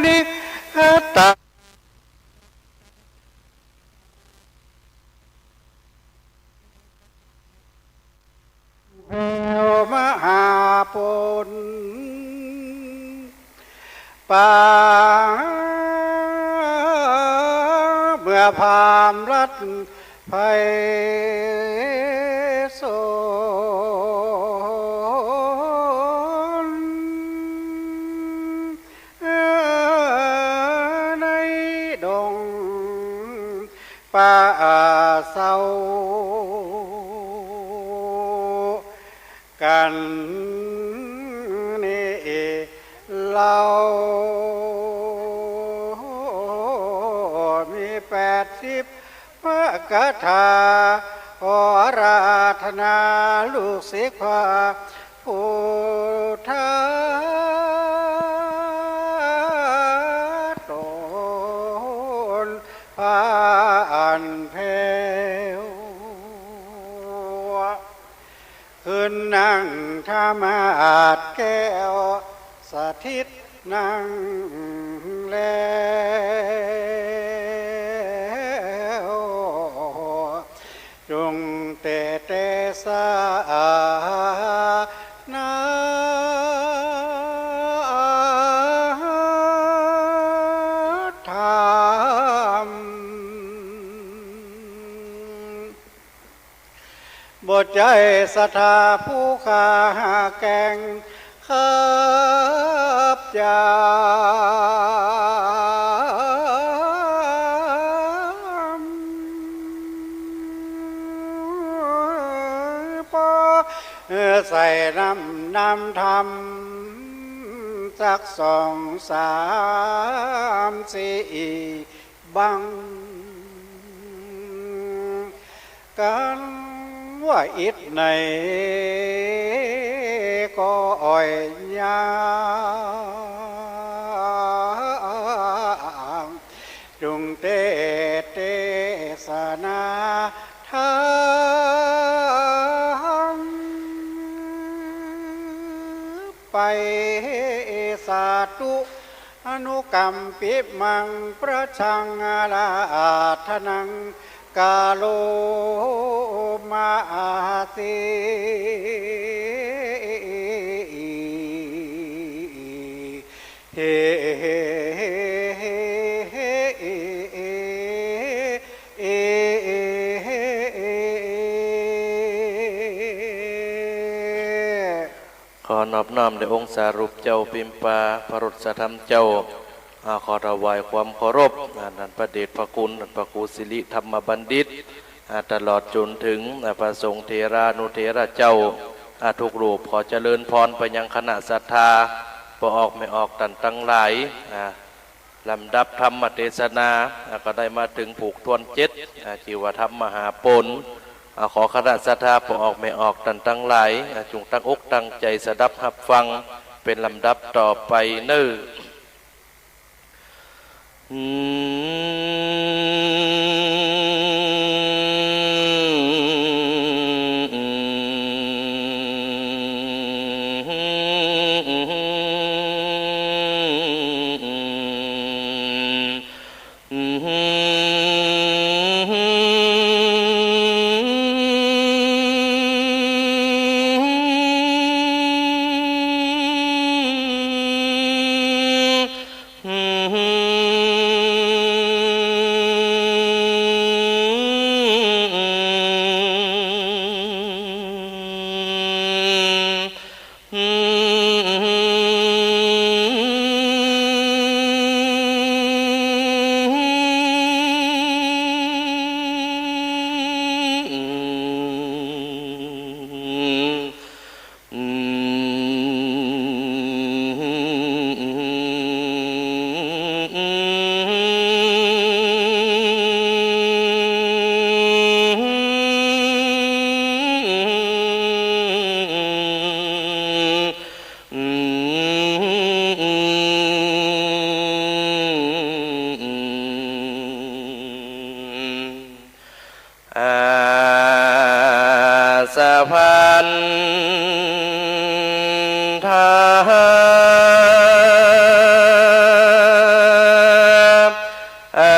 นิหัตตะ แผ่วมหาปน ปา เมื่อพราหมณ์รัฐไพศาล ในดงป่าเศร้า กั๋นนี้เล่า มีแปดสิบพระคาถา ขออาราธนาลูกศิษย์พระพุทธตน ผ้าอันแผ้ว ขึ้นนั่งธรรมาสน์แก้ว สถิตนั่งแล้ว จุ่งเตเตสะอานาธรรม บ่ใจ้ศรัทธาผู้ข้าแก่งขับจำ ปอใส่น้ำ น้ำธรรม สักสองสามสี่ บังกั๋นว่าอิดไหนก็อ่อยยาง จุ่งเตเตสนาธรรม ไปสาธุ อนุกัมปิมัง ประชังอาราธนัง กะโรมาสิ เฮ ขอนอบน้อมแด่องค์สารูปเจ้าปิมปา พระรสธรรมเจ้า อ่า ขอถวายความเคารพ อ่า ท่านพระเดชพระคุณ ท่านพระครูสิริธรรมบัณฑิต อ่า ตลอดจ๋นเถิง อ่า พระสงฆ์เถรานุเถระเจ้า อ่า ทุกรูป ขอเจริญพรไปยังคณะศรัทธา ป้อออกแม่ออกต้านตังหลาย อ่า ลำดับธรรมเตสนา อ่า ก็ได้มาเถิงผูกถ้วนเจ็ด อ่า จื้อว่าธรรมมหาปน อ่า ขอคณะศรัทธาป้อออกแม่ออกต้านตังหลาย อ่า จุ่งตั้งอกตั้งใจ๋สดับฮับฟัง เป๋นลำดับต่อไปเน่อ ทา อา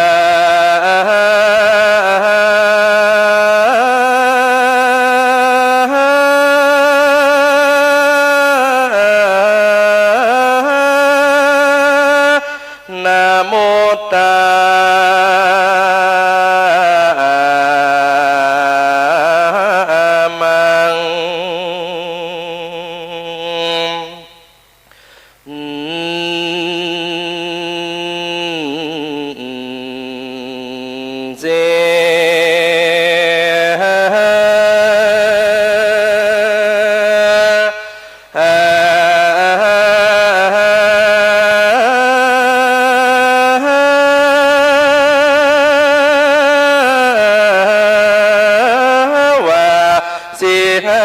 นะโมตามัง เส วา สิหา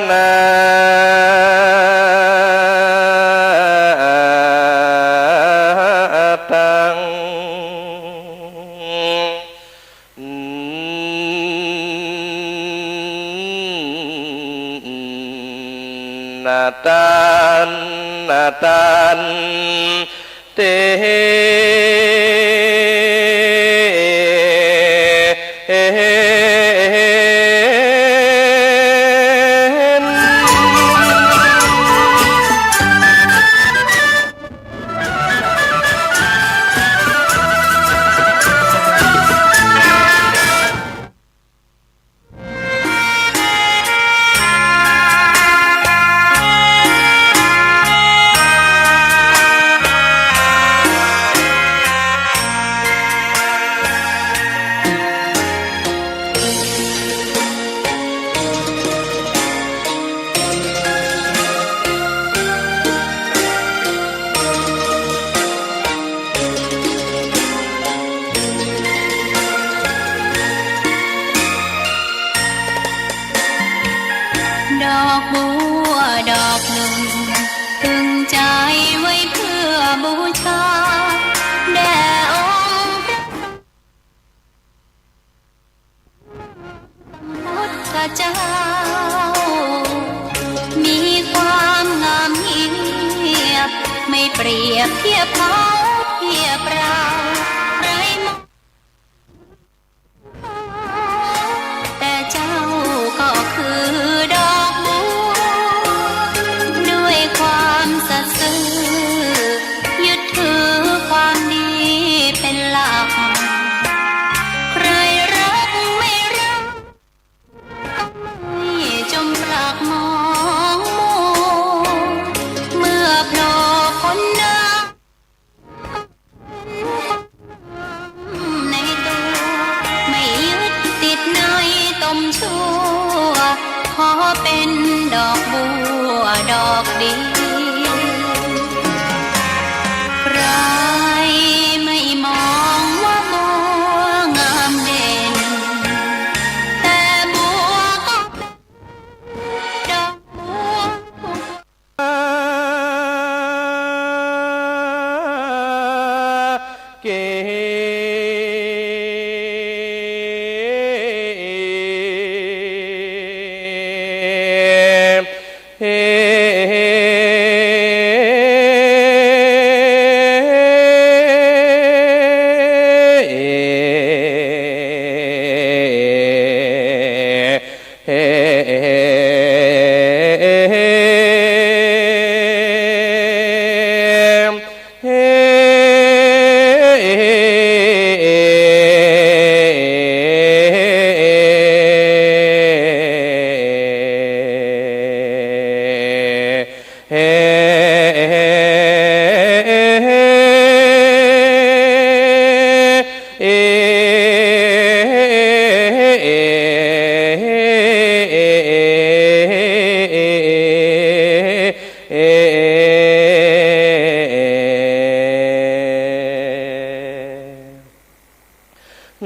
นาตัง นาตัน นาตัน เต ดอกบัวดอกหนึ่ง ตึงใจ๋ไว้เปื้อบูชา แด่องค์พระสัมพุทธเจ้า มีความงามเยียบ ไม่เปรียบเทียบเขาเทียบเรา ใครมอง แต่เจ้าก็คือดอกบัว ด้วยความสัตย์ซื่อ ยึดถือความดีเป็นหลัก ใครรักไม่รัก ก็ไม่จงปรักมองมัว เมื่อโผล่พ้นน้ำ ในตัว ไม่ยึดติดในตมชั่ว ขอเป็นดอกบัวดอกเดียว ใครไม่มองว่าบัวงามเด่น แต่บัวก็เป็นดอกบัว เก เฮ เฮ เฮ เฮ เอ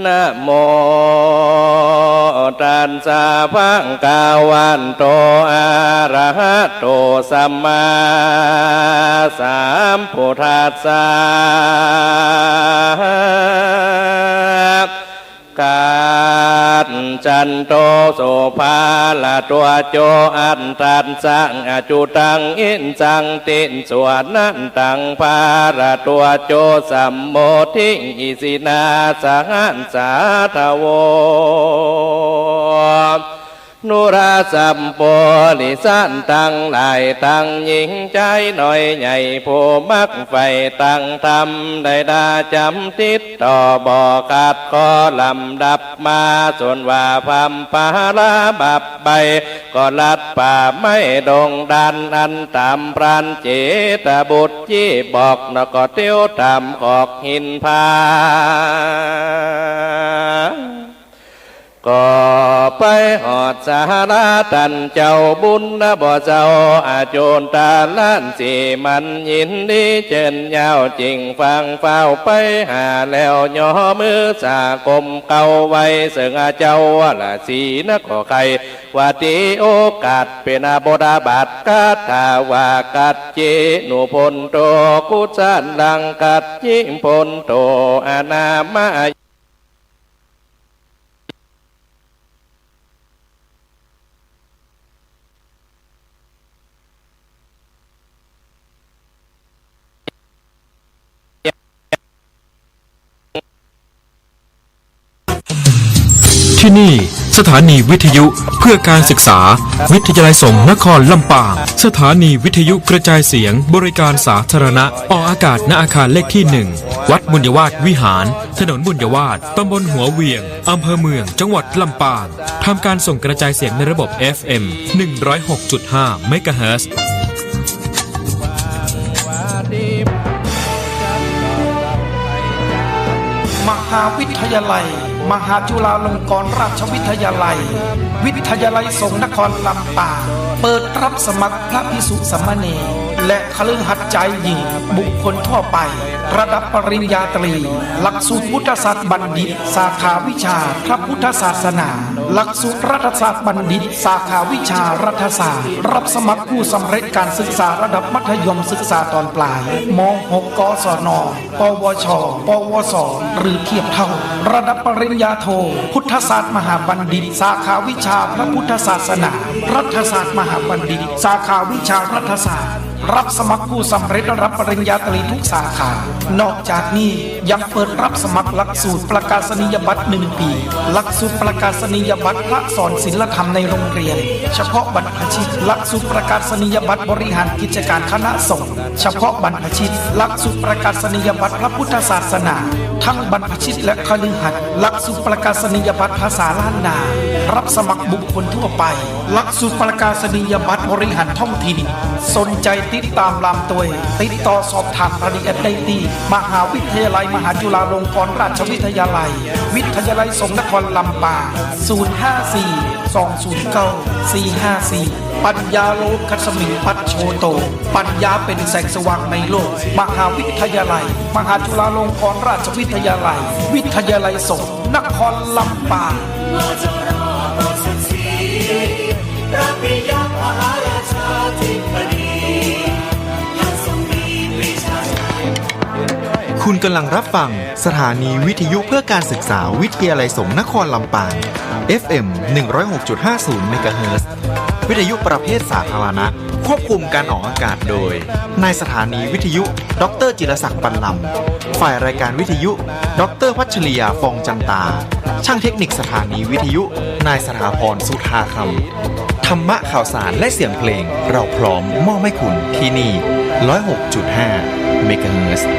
นะโม ตัสสะ ภะคะวันโต อะระหะโต สัมมาสัมพุทธัสสะ กา จันโตสุภาละตัวโจ อัฏฐัสสะอจุตังอินสังติสวนันตังภาละตัวโจ สัมโมทิอิสินาสหัสสาทโว นุราสัมปุริสันตังหลายตังหญิงจายน้อยใหญ่ผู้มักใฝ่ตังธรรมได้ดาจ๋ำติดต่อบ่ขาดข้อลำดับ มาส่วนว่าพร่ำปาราบับไป ก็ลัดป่าไม้ดงดานอันต๋ามพรานเจตบุตรจี้บอก แล้วก็เตียวต๋ามขอกหินผา ก็ไปฮอดศาลาต้านเจ้าบุญนะบ่เจ้า อาจุนตาล้านสีมันยินดีเจิญยาว จึงฟั่งฟ้าวไปหาแล้ว ย่อมือสากมเก้าไหว้เซิ่งเจ้าละสีนะ ก็ใค่ว่าตี้โอกาสเป๋นบทบาทคาถาว่า กัจจินุพันโท กุศลัง กัจจิพันโท อนามา ที่นี่สถานีวิทยุเพื่อการศึกษา วิทยาลัยสงฆ์นครลำปาง สถานีวิทยุกระจายเสียงบริการสาธารณะ ออกอากาศณอาคารเลขที่หนึ่ง วัดบุญยวาสวิหาร ถนนบุญยวาส ตำบลหัวเหวียง อำเภอเมือง จังหวัดลำปาง ทำการส่งกระจายเสียงในระบบ เอฟเอ็ม หนึ่งร้อยหกจุดห้า เมกะเฮิรตซ์ มหาวิทยาลัย มหาจุฬาลงกรณราชวิทยาลัย วิทยาลัยสงฆ์นครลำปาง เปิดรับสมัครพระภิกษุสามเณร และคฤหัสถ์จายหญิง บุคคลทั่วไป ระดับปริญญาตรี หลักสูตรพุทธศาสตร์บัณฑิต สาขาวิชาพระพุทธศาสนา หลักสูตรรัฐศาสตร์บัณฑิต สาขาวิชารัฐศาสตร์ รับสมัครผู้สำเร็จการศึกษาระดับมัธยมศึกษาตอนปลาย ม.หก กศน ปวช ปวส หรือเทียบเท่า ระดับปริญญาโท พุทธศาสตร์มหาบัณฑิต สาขาวิชาพระพุทธศาสนา รัฐศาสตร์มหาบัณฑิต สาขาวิชารัฐศาสตร์ รับสมัครผู้สำเร็จระดับปริญญาตรีทุกสาขา นอกจากนี้ยังเปิดรับสมัครหลักสูตรประกาศนียบัตรหนึ่งปี หลักสูตรประกาศนียบัตรพระสอนศีลธรรมในโรงเรียน เฉพาะบรรพชิต หลักสูตรประกาศนียบัตรบริหารกิจการคณะสงฆ์ เฉพาะบรรพชิต หลักสูตรประกาศนียบัตรพระพุทธศาสนา ทั้งบรรพชิตและคฤหัสถ์ หลักสูตรประกาศนียบัตรภาษาล้านนา รับสมัครบุคคลทั่วไป หลักสูตรประกาศนียบัตรบริหารท้องถิ่น สนใจติดต๋ามลามตวย ติดต่อสอบถามรายละเอียดได้ตี้ มหาวิทยาลัยมหาจุฬาลงกรณราชวิทยาลัย วิทยาลัยสงฆ์นครลำปาง ศูนย์ห้าสี่ สองศูนย์เก้า สี่ห้าสี่ ปัญญาโลกัสมิงปัจโชโต ปัญญาเป๋นแสงสว่างในโลก มหาวิทยาลัย มหาจุฬาลงกรณราชวิทยาลัย วิทยาลัยสงฆ์นครลำปาง คุณกำลังรับฟังสถานีวิทยุเพื่อการศึกษาวิทยาลัยสงฆ์นครลำปาง เอฟเอ็ม หนึ่งร้อยหกจุดห้าศูนย์ เมกะเฮิรตซ์ วิทยุประเภทสาธารณะ ควบคุมการออกอากาศโดย นายสถานีวิทยุ ดอกเตอร์ จิรศักดิ์ ปันลำ ฝ่ายรายการวิทยุ ดอกเตอร์ พัชริยา ฟองจันตา ช่างเทคนิคสถานีวิทยุ นายสถาพร สุธาคำ ธรรมะข่าวสารและเสียงเพลง เราพร้อมมอบให้คุณที่นี่ ร้อยหกจุดห้า เมกะเฮิรตซ์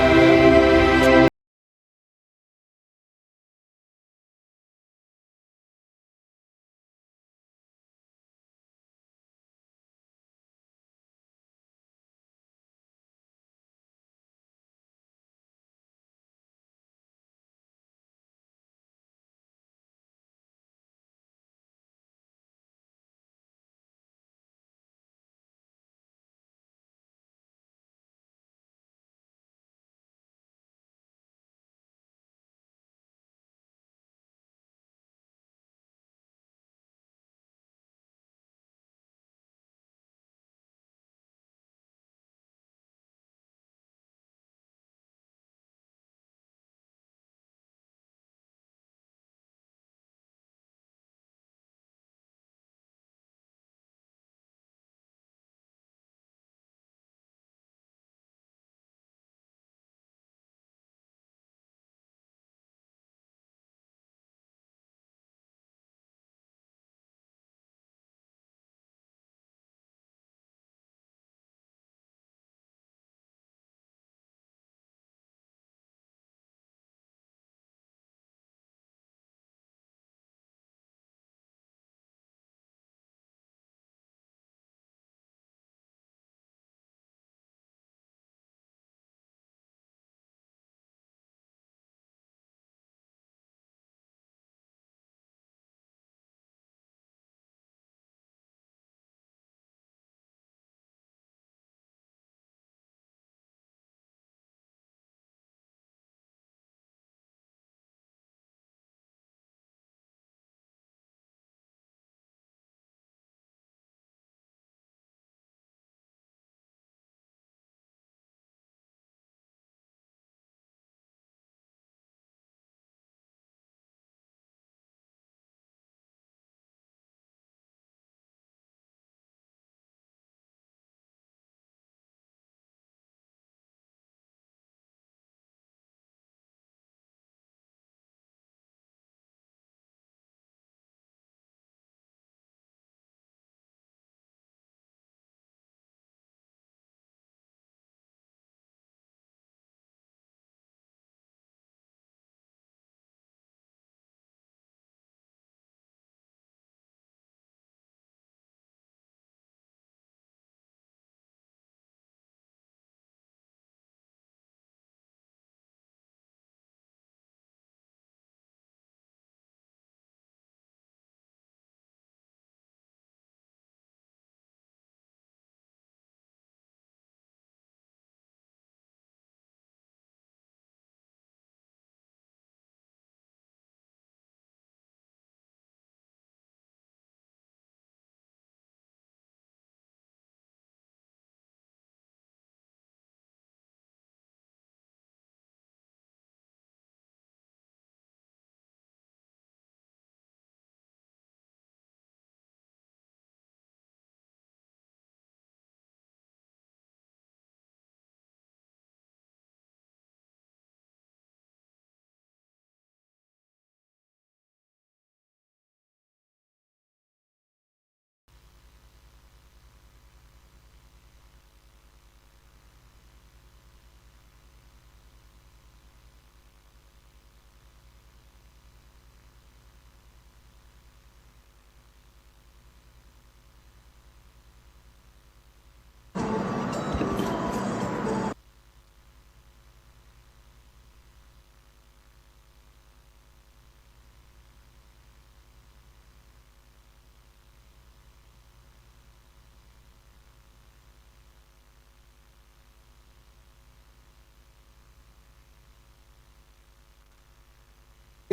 เ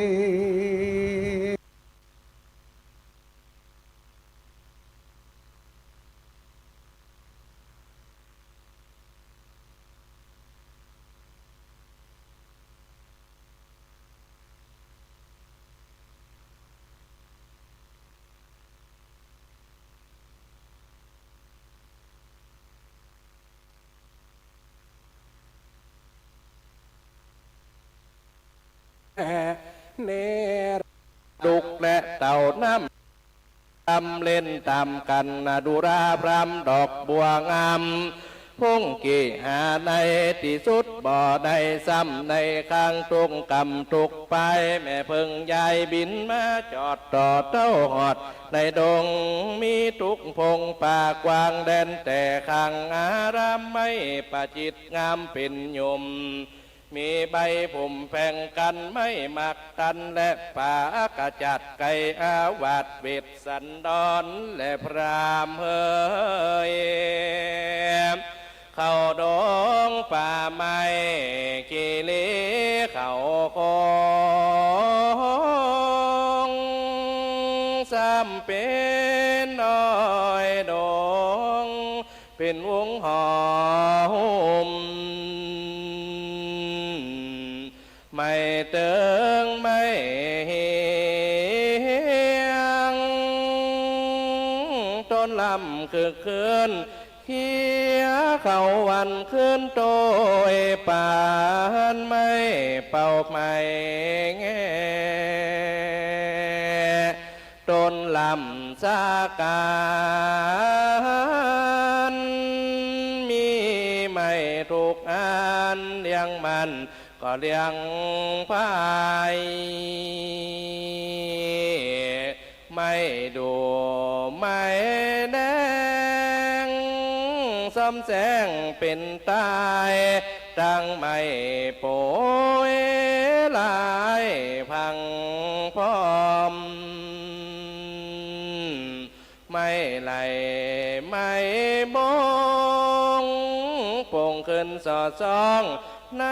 นร ลุกและเต้าน้ำ ตำเล่นต๋ามกั๋น นาดูราพรามดอกบัวงาม พุงกิหาในตี้สุดบ่ได้ ซ้ำในข้างทุ่งกำทุกปาย แม่เผิ่งยายบินมาจอดต่อเต้าฮอดในดง มีตุ๊กพงป่ากว้างแดน แต่ข้างอารามไม้ประจิตรงามเป๋นหยุม มีใบผมแผงกั้นไม้หมากตัน และป๋ากระจัดไก่อาวาสเวสสันดร และพราหมณ์เฮย เข้าดงป่าไม้กิริเข้าคง ซ้ำเป๋นดอยดง เป๋นวงห่อหุ้ม ไม้เติงไม้เฮียง ต้นลำคึกคืน เคียเข้าวันคืน โตยปานไม้เป่าไม้แง่ ต้นลำสาก๋าน มีไม้ทุกอัน เลี้ยงมันก็เลี้ยงผาย ไม้ดู่ไม้แดง ซ้อมแสงเป๋นต๋าย ตังไม้โป๋ยหลายพังพร้อม ไม้ไหลไม้บง โป่งขึ้นสอดส่อง ใน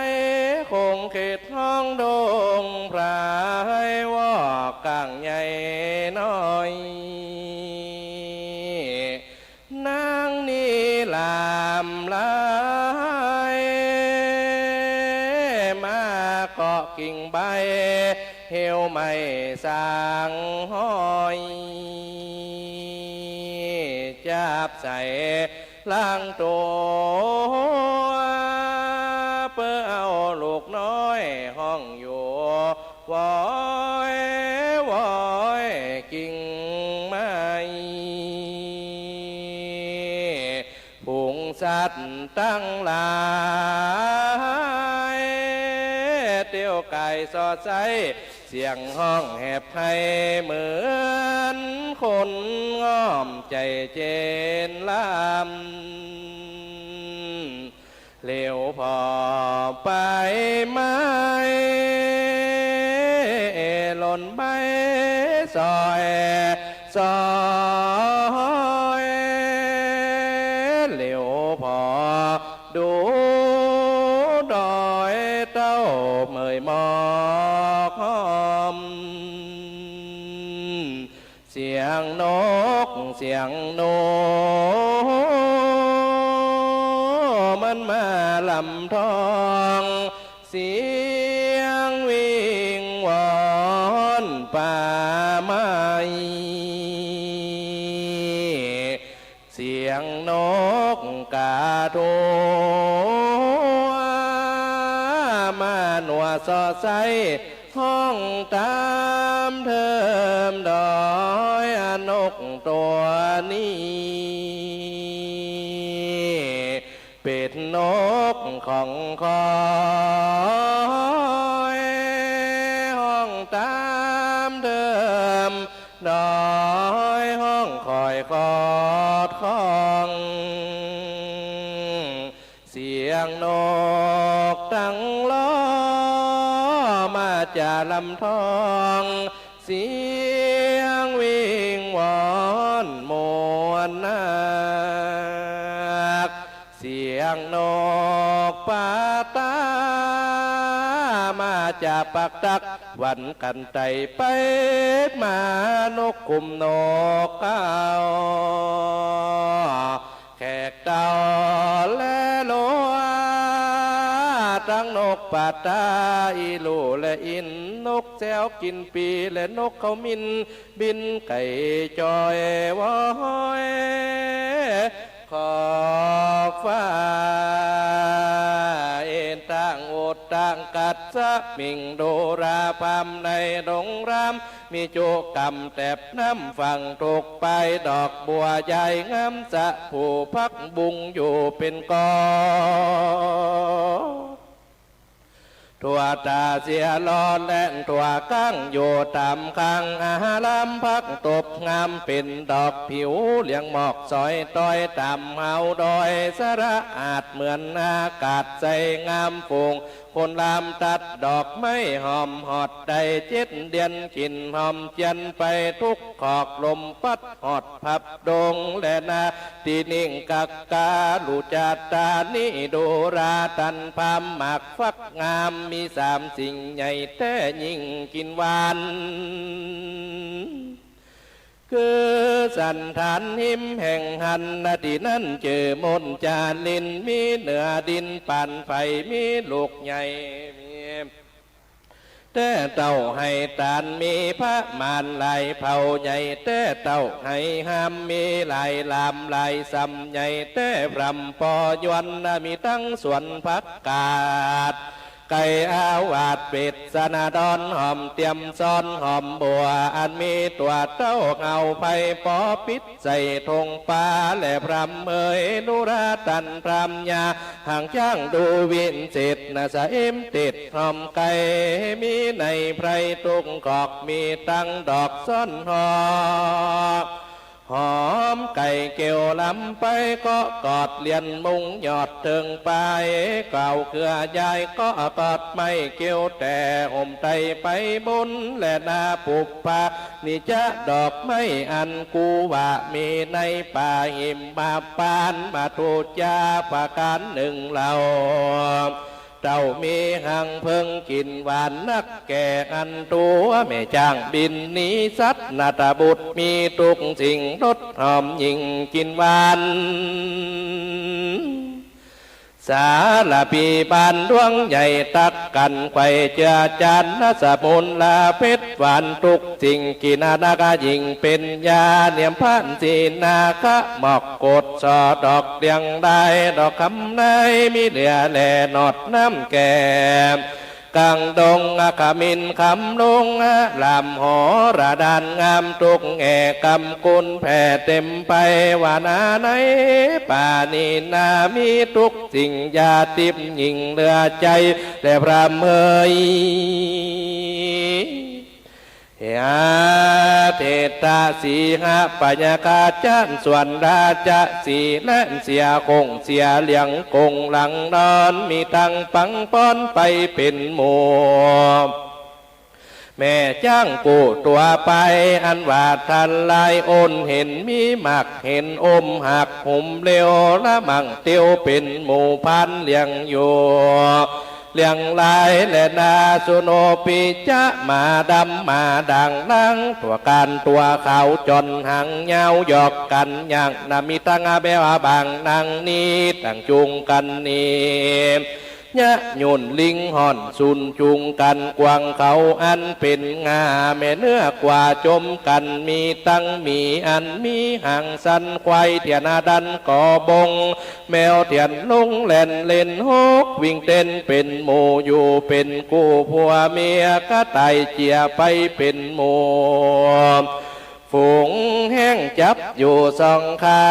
ขงเขตห้องดง พรายหวอกก้างใหญ่น้อย นางนี้หลามหลาย มาเกาะกิ่งใบ เหี่ยวไม้สางห้อย จับใส่หลังตั๋ว เปื้อเอาลูกน้อยฮ้องอยู่ วอยวอยกิ่งไม้ ฝูงสัตว์ตังหลาย เตียวก่ายสอดใส เสียงฮ้องแหบไห้ เหมือนคนง่อมใจ๋เจนลำ เหลียวผ่อไปไม้ หล่นใบซอยซอย เหลียวผ่อดูดอยเต้าเมยหมอกหอม เสียงนกเสียงหนู มันมาลำทอง เสียงวิงวอนป่าไม้ เสียงนกกาโท มาหนัวสอดใส ฮ้องต๋ามเทิมดอย นกตั๋วนี้ เป๋นนกของคอย ฮ้องต๋ามเทิมดอย ฮ้องคอยคอดคอง เสียงนกตังลอ มาจากลำทอง เสียงวิงวอนมวลนัก เสียงนกปาตา มาจากปากตัก ปันกั๋นไต่ไปมา นกขุมนกเขา แขกเต้าและลัว ตังนกปาตา อีหลู่และอินทร์ นกแซวกิ๋นปี และนกเค้ามิน บินไก่จอยวอย ขอบฟ้า เอ็นตังอุดตังกัดสมิง ดูราพรามในดงราม มีจุกำแตบน้ำฝั่ง ถูกปายดอกบัวใหญ่งาม สะผู้ผักบุ้งอยู่เป๋นกอ ทั่วต๋าเสียหลอดแล่นทั่วกั๋ง อยู่ต๋ามข้างอาราม ผักตบงามเป๋นดอกผิว เหลืองหมอกสอยตอย ต๋ามฮาวดอยสะระอาด เหมือนอากาศใสงาม ฝูงคนรามตัดดอกไม้หอม ฮอดได้เจ็ดเดือน กิ๋นหอมเจียนไปทุกขอก ลมปัดฮอดพับดงและนา ตี้นิ่งกักกา ลูจาตานี้ ดูราตันพราม หมากฟักงาม มีสามสิ่งใหญ่แต๊ ยิ่งกิ๋นหวาน คือสันฐานหิมแห่งหัน ตี้นั้นจื้อมนจาลิน มีเหนือดินปานไฟ มีลูกใหญ่ มี แต๊เต้าไห่ตาน มีประมาณหลายเผ่า ใหญ่แต๊เต้าไห่ฮาม มีหลายลามหลายสำ ใหญ่แต๊พรำปอยวน มีตังสวนผักกาด ไก่อาวาส เปตสนาดอน หอมเตียมซ้อนหอมบัว อันมีตั๋วเต้าเฮาไพรปอปิด ใส่ทงปาและพรำเอย ดูราตันพรามยา หางจ้างดูวิเศษนะ สะเอ็มเต็ดหอมไก่ มีในไพรทุกขอก มีตังดอกซ้อนหอม หอมไก่เกลียวลำไป เกาะกอดเลียนมุงยอดเถิงปาย เก่าเครือใหญ่ เกาะกอดไม้เกลียว แต่ห่มไตรไปบุญ และนาปุปปา นิจจะดอกไม้อันกูว่า มีในป่าหิมมาปาน มาทูจาประการหนึ่งเล่า เต้ามีหังเพิ่งกิ๋นหวานนัก แก่อันตั๋วแม่จ้างบินหนีสัตว์ นาฏบุตรมีทุกสิ่ง รสหอมยิ่งกิ๋นหวาน สาละปีปานดวงใหญ่ ตักกั๋นไขว่เจือจาน รสมุนละเผ็ดหวานทุกสิ่ง กิ๋นนักยิ่งเป๋นยา เนียมพันสีนาคะ หมอกโกดสอดอกเลียงได้ ดอกคำในมีเหลือแล หนอดน้ำแก่ กลางดงอขมินคำลง ลำหอระดานงามทุกแห่ง กำกุลแผ่เต็มไป วานาในป่านี้นา มีทุกสิ่ง ยาทิพย์ยิ่งเหลือใจ๋ และพรำเอย ยาเทตะสีหะปยาคาจารย์ ส่วนราชสีห์และเสียคงเสียเหลียง กงหลังนอน มีตังปังป้อนไปเป๋นหมู่ แม่จ้างกู้ตั๋วไป อันว่าท่านหลายโอนเห็น มีหมากเห็นอมหัก หุมเหลวละมั่งเตียว เป๋นหมู่พานเลี้ยงอยู่ เลี้ยงหลายและนา สุโนปิจะ หมาดำหมาด่าง ล้างตั๋วก๋านตั๋วขาว จ่อนหางยาว หยอกกั๋นอย่างนา มีตังอาแบวาบางนางนี้ ตังจุงกั๋นนี้ ยะหยุ่นลิงห่อน สุนจุงกั๋นกวางเขา อันเป๋นง่า แม่เนื้อกว่าจมกั๋น มีตังหมีอันมีหางสั้น ควายเถียนอดันก่อบง แมวเถียนลงแล่นเล่นฮก วิ่งเต้นเป๋นหมู่ อยู่เป๋นกู้ผัวเมีย กระต่ายเจียไปเป๋นหมู่ ฝูงแฮ้งจับอยู่สองขา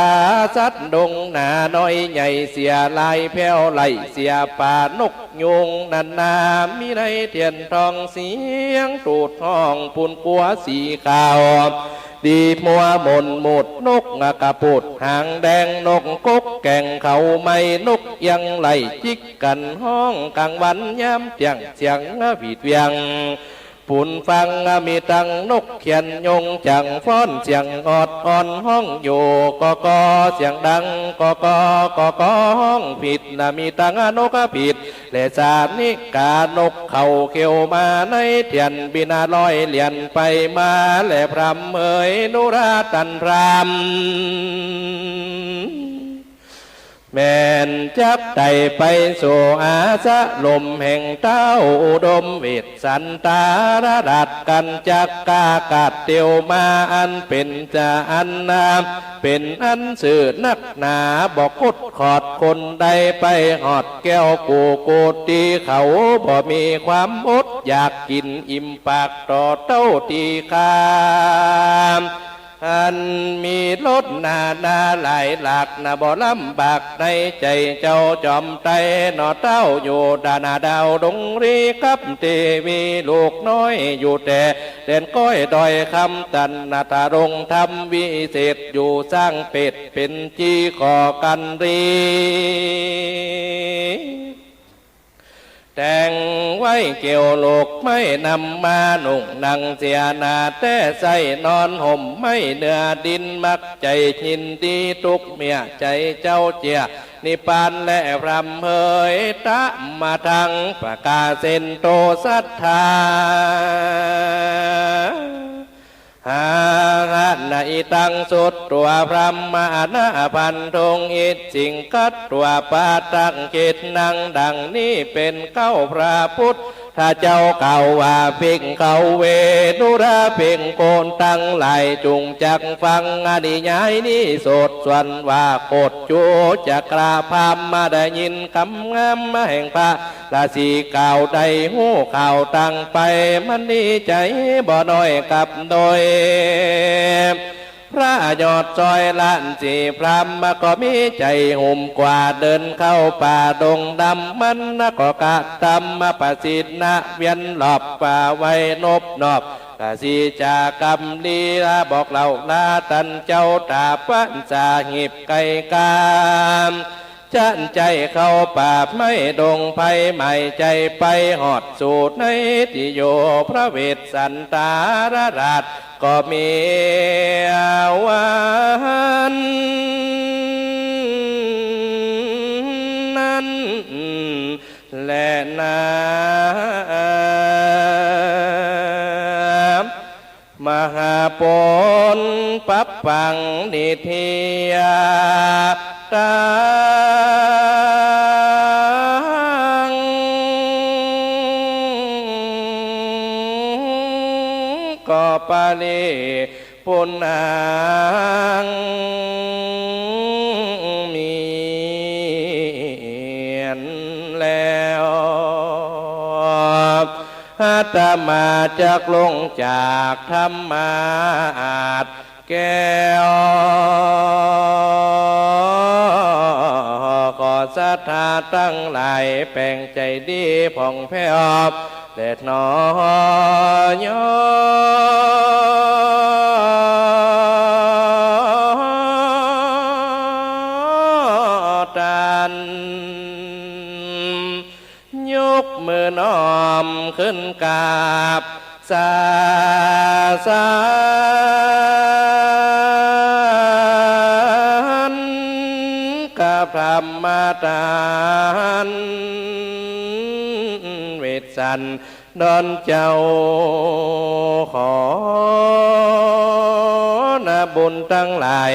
สัตว์ดงหนาน้อยใหญ่เสียหลาย แผ้วไหลเสียป่า นกยูงนานา มีในเถียนทองเสียงตูดฮ้อง ปูนกั๋วสีขาว ดีมัวหม่นหมุด นกกระปูดหางแดง นกกกแก่งเขาไม้ นกเอี้ยงไหลจิกกั๋นฮ้อง กลางวันยามเตี้ยง เสียงหวีดเวียง บุญฟัง มีตังนกเขียนยงจั่งฟ้อนเสียงออดอ่อนฮ้องอยู่ ก็ก็เสียงดัง ก็ก็ ก็ก็ฮ้องผิดนะ มีตังนกผิด และสานิกานกเขาเขียวมาในเตียนบินลอยเลียนไปมา และพรำเหยนุราตันพรำ แม่นจักไต่ไปสู่อาสะลมแห่งเต้าอุดมเวสสันตารราชกัญจักกากัดเตียวมาอันเป๋นจะอันนา เป๋นอันซื่อนักหนา บ่คดขอดคนใดไปฮอดแก้วกูกูตีเขา บ่มีความอดอยากกิ๋นอิ่มปากต่อเต้าตี้ข้า อันมีรสนานาหลายหลากนะ บ่ลำบากในใจ๋เจ้าจอมไตรหนอเต้า อยู่ดานาดาวดงรีกับเตวีลูกน้อยอยู่แต่แดนก้อยดอยคำตันนะ ตรงธรรมวิเศษอยู่สร้างเปตเป๋นจี่ก่อกันรี แต่งไว้เกี่ยวลูกไม้นำมานุ่งนั่งเสียหน้าแต่ใส่นอนห่มไม้เนื้อดิน มักใจ๋ยินดีตุ๊กเมียใจ๋เจ้าเจียนิพพานและพรำเหยตะมาทังประกาเซนโตสัทธา หาหะนะอิตังสุตวาพรหมะนะพันธุงอิจฉิงคัตวาปาตังกิจนัง ดังนี้เป๋นเกล้าพระพุทธเจ้ากล่าวว่า ภิกขะเว ดูราภิกขุตังหลาย จุ่งจักฟังอนิยายนี้สวดส่วนว่า โคตรจูจักราพรามมาได้ยินกำงามแห่งพระ ราศีกล่าวได้ฮู้ข่าวต่างไป มันดีใจ๋บ่น้อยกับโดย พระยอดซอยล้านสี่พรามมาก็มีใจ๋หุ่มกว่า เดินเข้าป่าดงดำ มันนะก็กระทำมาประสิทธิ์นะ เวียนรอบป่าไว้นบนอบ กะสีจากรรมลีลาบอกเล่าลาตันเจ้า ตาปันสาหิบไกลกาม จันใจ๋เข้าป่าไม้ดงไพร หมายใจ๋ไปฮอดสู่ในที่อยู่พระเวสสันตารราชก็มีวันนั้นแลนา มหาปุญญปัปปังนิทธิยาตัง ก็ปริปุณณัง เมียนแล้ว อาตมาจักลงจากธรรมาสน์แก้ว ขอศรัทธาตังหลายแป๋งใจ๋ดีผ่องแผ้วแลหนอ ยอตัน ยกมือน้อมขึ้นกราบสาสานกับพระมาตานเวสสันดรเจ้า ขอนะบุญตังหลาย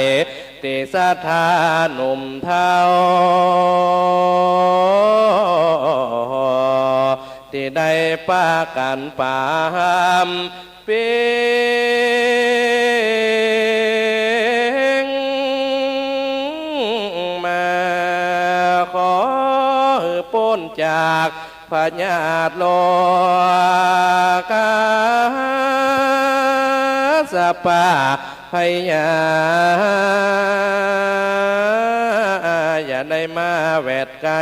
ตี้ศรัทธาหนุ่มเฒ่า ตี้ได้ปากั๋นปามเปงมา ขอหื้อป๊นจาก พยาธิโรคาสปาพยา อย่าได้มาแวดใก้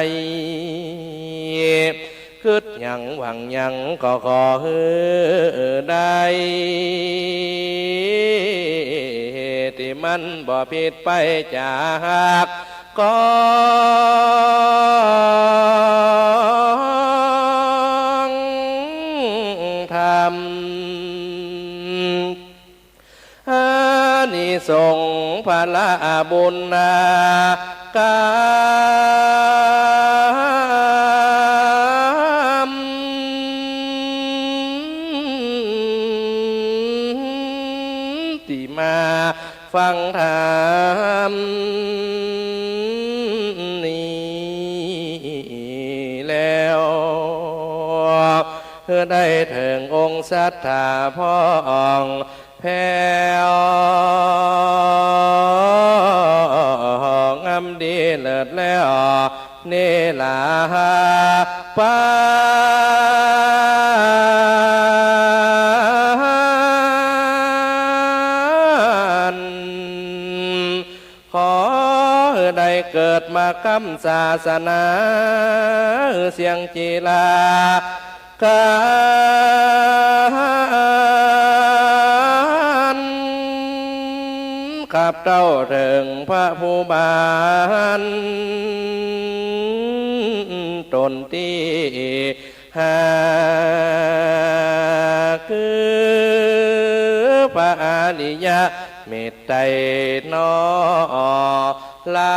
กึ๊ดหยังหวังหยังก็ขอหื้อได้ ตี้มันบ่ผิดไปจาก กองธรรม ละบุญนากรรม ตี้มาฟังธรรมนี้แล้ว หื้อได้เถิงองค์สัตถาพ่อง แผ้วงามดีเลิศแล้ว เนรปาน ขอหื้อได้เกิดมาค้ำศาสนาเสี้ยงจีรา กัน ขับเต้าเถิงพระผู้บานต๋นตี้ห้า คือพระอริยะเมตไตรนอ ลา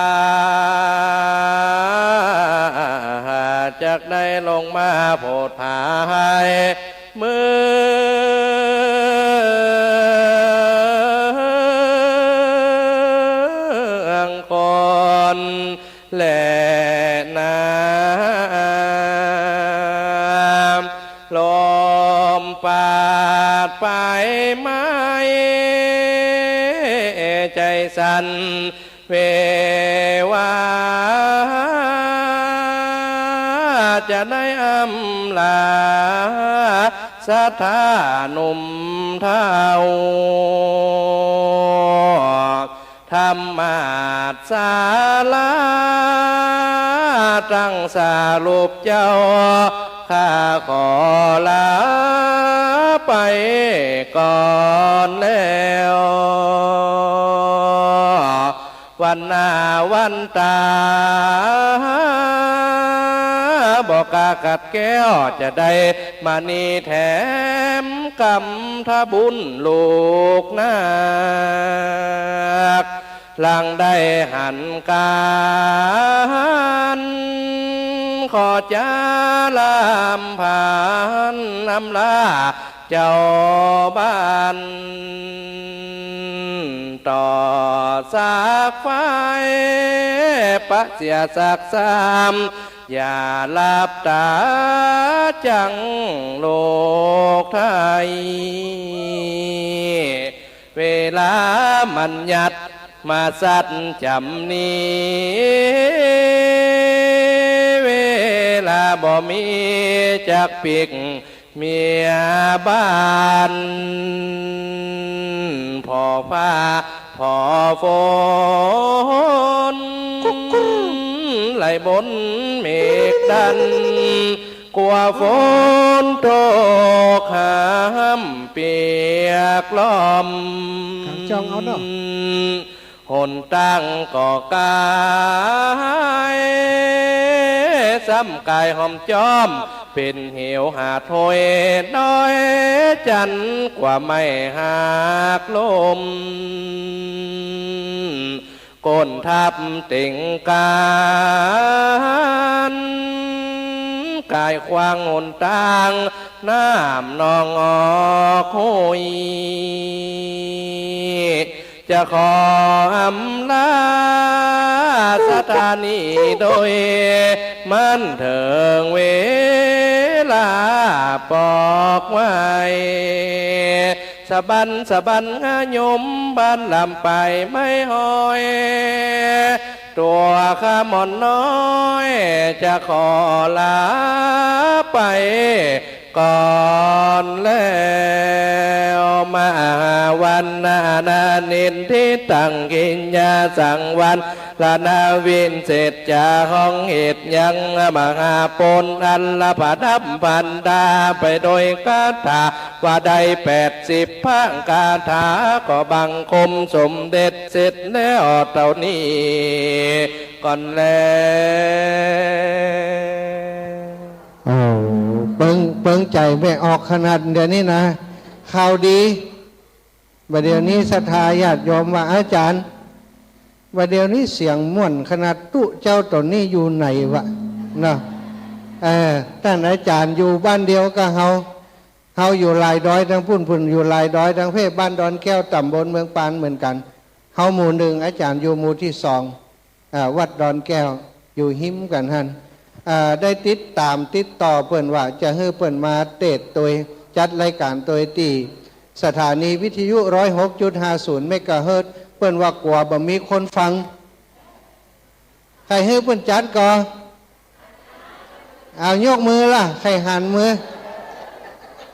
จักได้ลงมาโผดผายเมืองคน และน้ำลมปาดไปไหม้ ใจ๋สั่น เววา จะได้อำลาศรัทธาหนุ่มเฒ่า ธรรมาสน์ศาลา ตังสารุปเจ้า ข้าขอลาไปก่อนแล้ว วันหน้าวันต๋า บ่กล้าขัดแคล้ว จะได้มานี่แถมกำทะบุญลูกนัก หลังได้หันก๋าน ขอจาลำพันอำลา เจ้าบ้าน ต่อสักฝ่าย ปะเสียสักซ้ำ อย่าหลับต๋าจั้งลูกไทย เวลาบัญญัติมาสัตย์จ๋ำนี้ เวลาบ่มีจักปิ๊ก เมียบ้าน ผ่อฟ้าผ่อฝน กุ๊กกุ๊ก ไหลบนเมฆดัน กั๋วฝนตกห้ำเปียกล้อม ขังจ้องเอาเนาะ หนตางก็ก๋าย ซ้ำก๋ายห้อมจ้อม เป๋นเหวหาดห้วยดอย จันทร์กั๋วไม้หักล้ม ก้นทับเต็งก๋าน ก๋ายขวางหนตาง น้ำนองออกห้วย จะขออำลาศรัทธานี้โดย มันเถิงเวลาปอกไหว้ สะบั้นสะบั้นงาโยมบ้านลำปายไม้ห้อย ตั๋วข้าหม่อนน้อย จะขอลาไป ก่อนแล้ว มหาวันนานานินทิตัง กิญญาสังวรรณาวิเศษจา ห้องเหตุยังมหาปน อันละประดับพันดาไปโดยคาถา ว่าได้แปดสิบพระคาถา ก็บังคมสมเด็จเสร็จแล้วเต้านี้ก่อนแล โอ้ เปิง เปิงใจ๋แม่ออกขนาดเดี๋ยวนี้นะ ข่าวดี บ่าเดี๋ยวนี้ศรัทธาญาติโยมว่า อาจ๋ารย์ ว่าเดี๋ยวนี้เสียงม่วนขนาด ตุ๊เจ้าต๋นนี้อยู่ไหนวะ เนาะ เออ ต้านอาจ๋ารย์อยู่บ้านเดียวกับเฮา เฮาอยู่หลายดอยตางปู๊น เปิ้นอยู่หลายดอยตางเพ บ้านดอนแก้ว ต๋ำบลเมืองปานเหมือนกั๋น เฮาหมู่หนึ่ง อาจ๋ารย์อยู่หมู่ตี้สอง อ่า วัดดอนแก้ว อยู่ฮิมกั๋นหั้น อ่า ได้ติดต๋ามติดต่อเปิ้นว่าจะหื้อเปิ้นมาเตสน์ตวย จัดรายก๋านตวยตี้สถานีวิทยุ ร้อยหกจุดห้าศูนย์ เมกะเฮิรตซ์ เปิ้นว่ากั๋วบ่มีคนฟัง ใค่หื้อเปิ้นจัดก่อ เอายกมือล่ะ ใค่หันมือ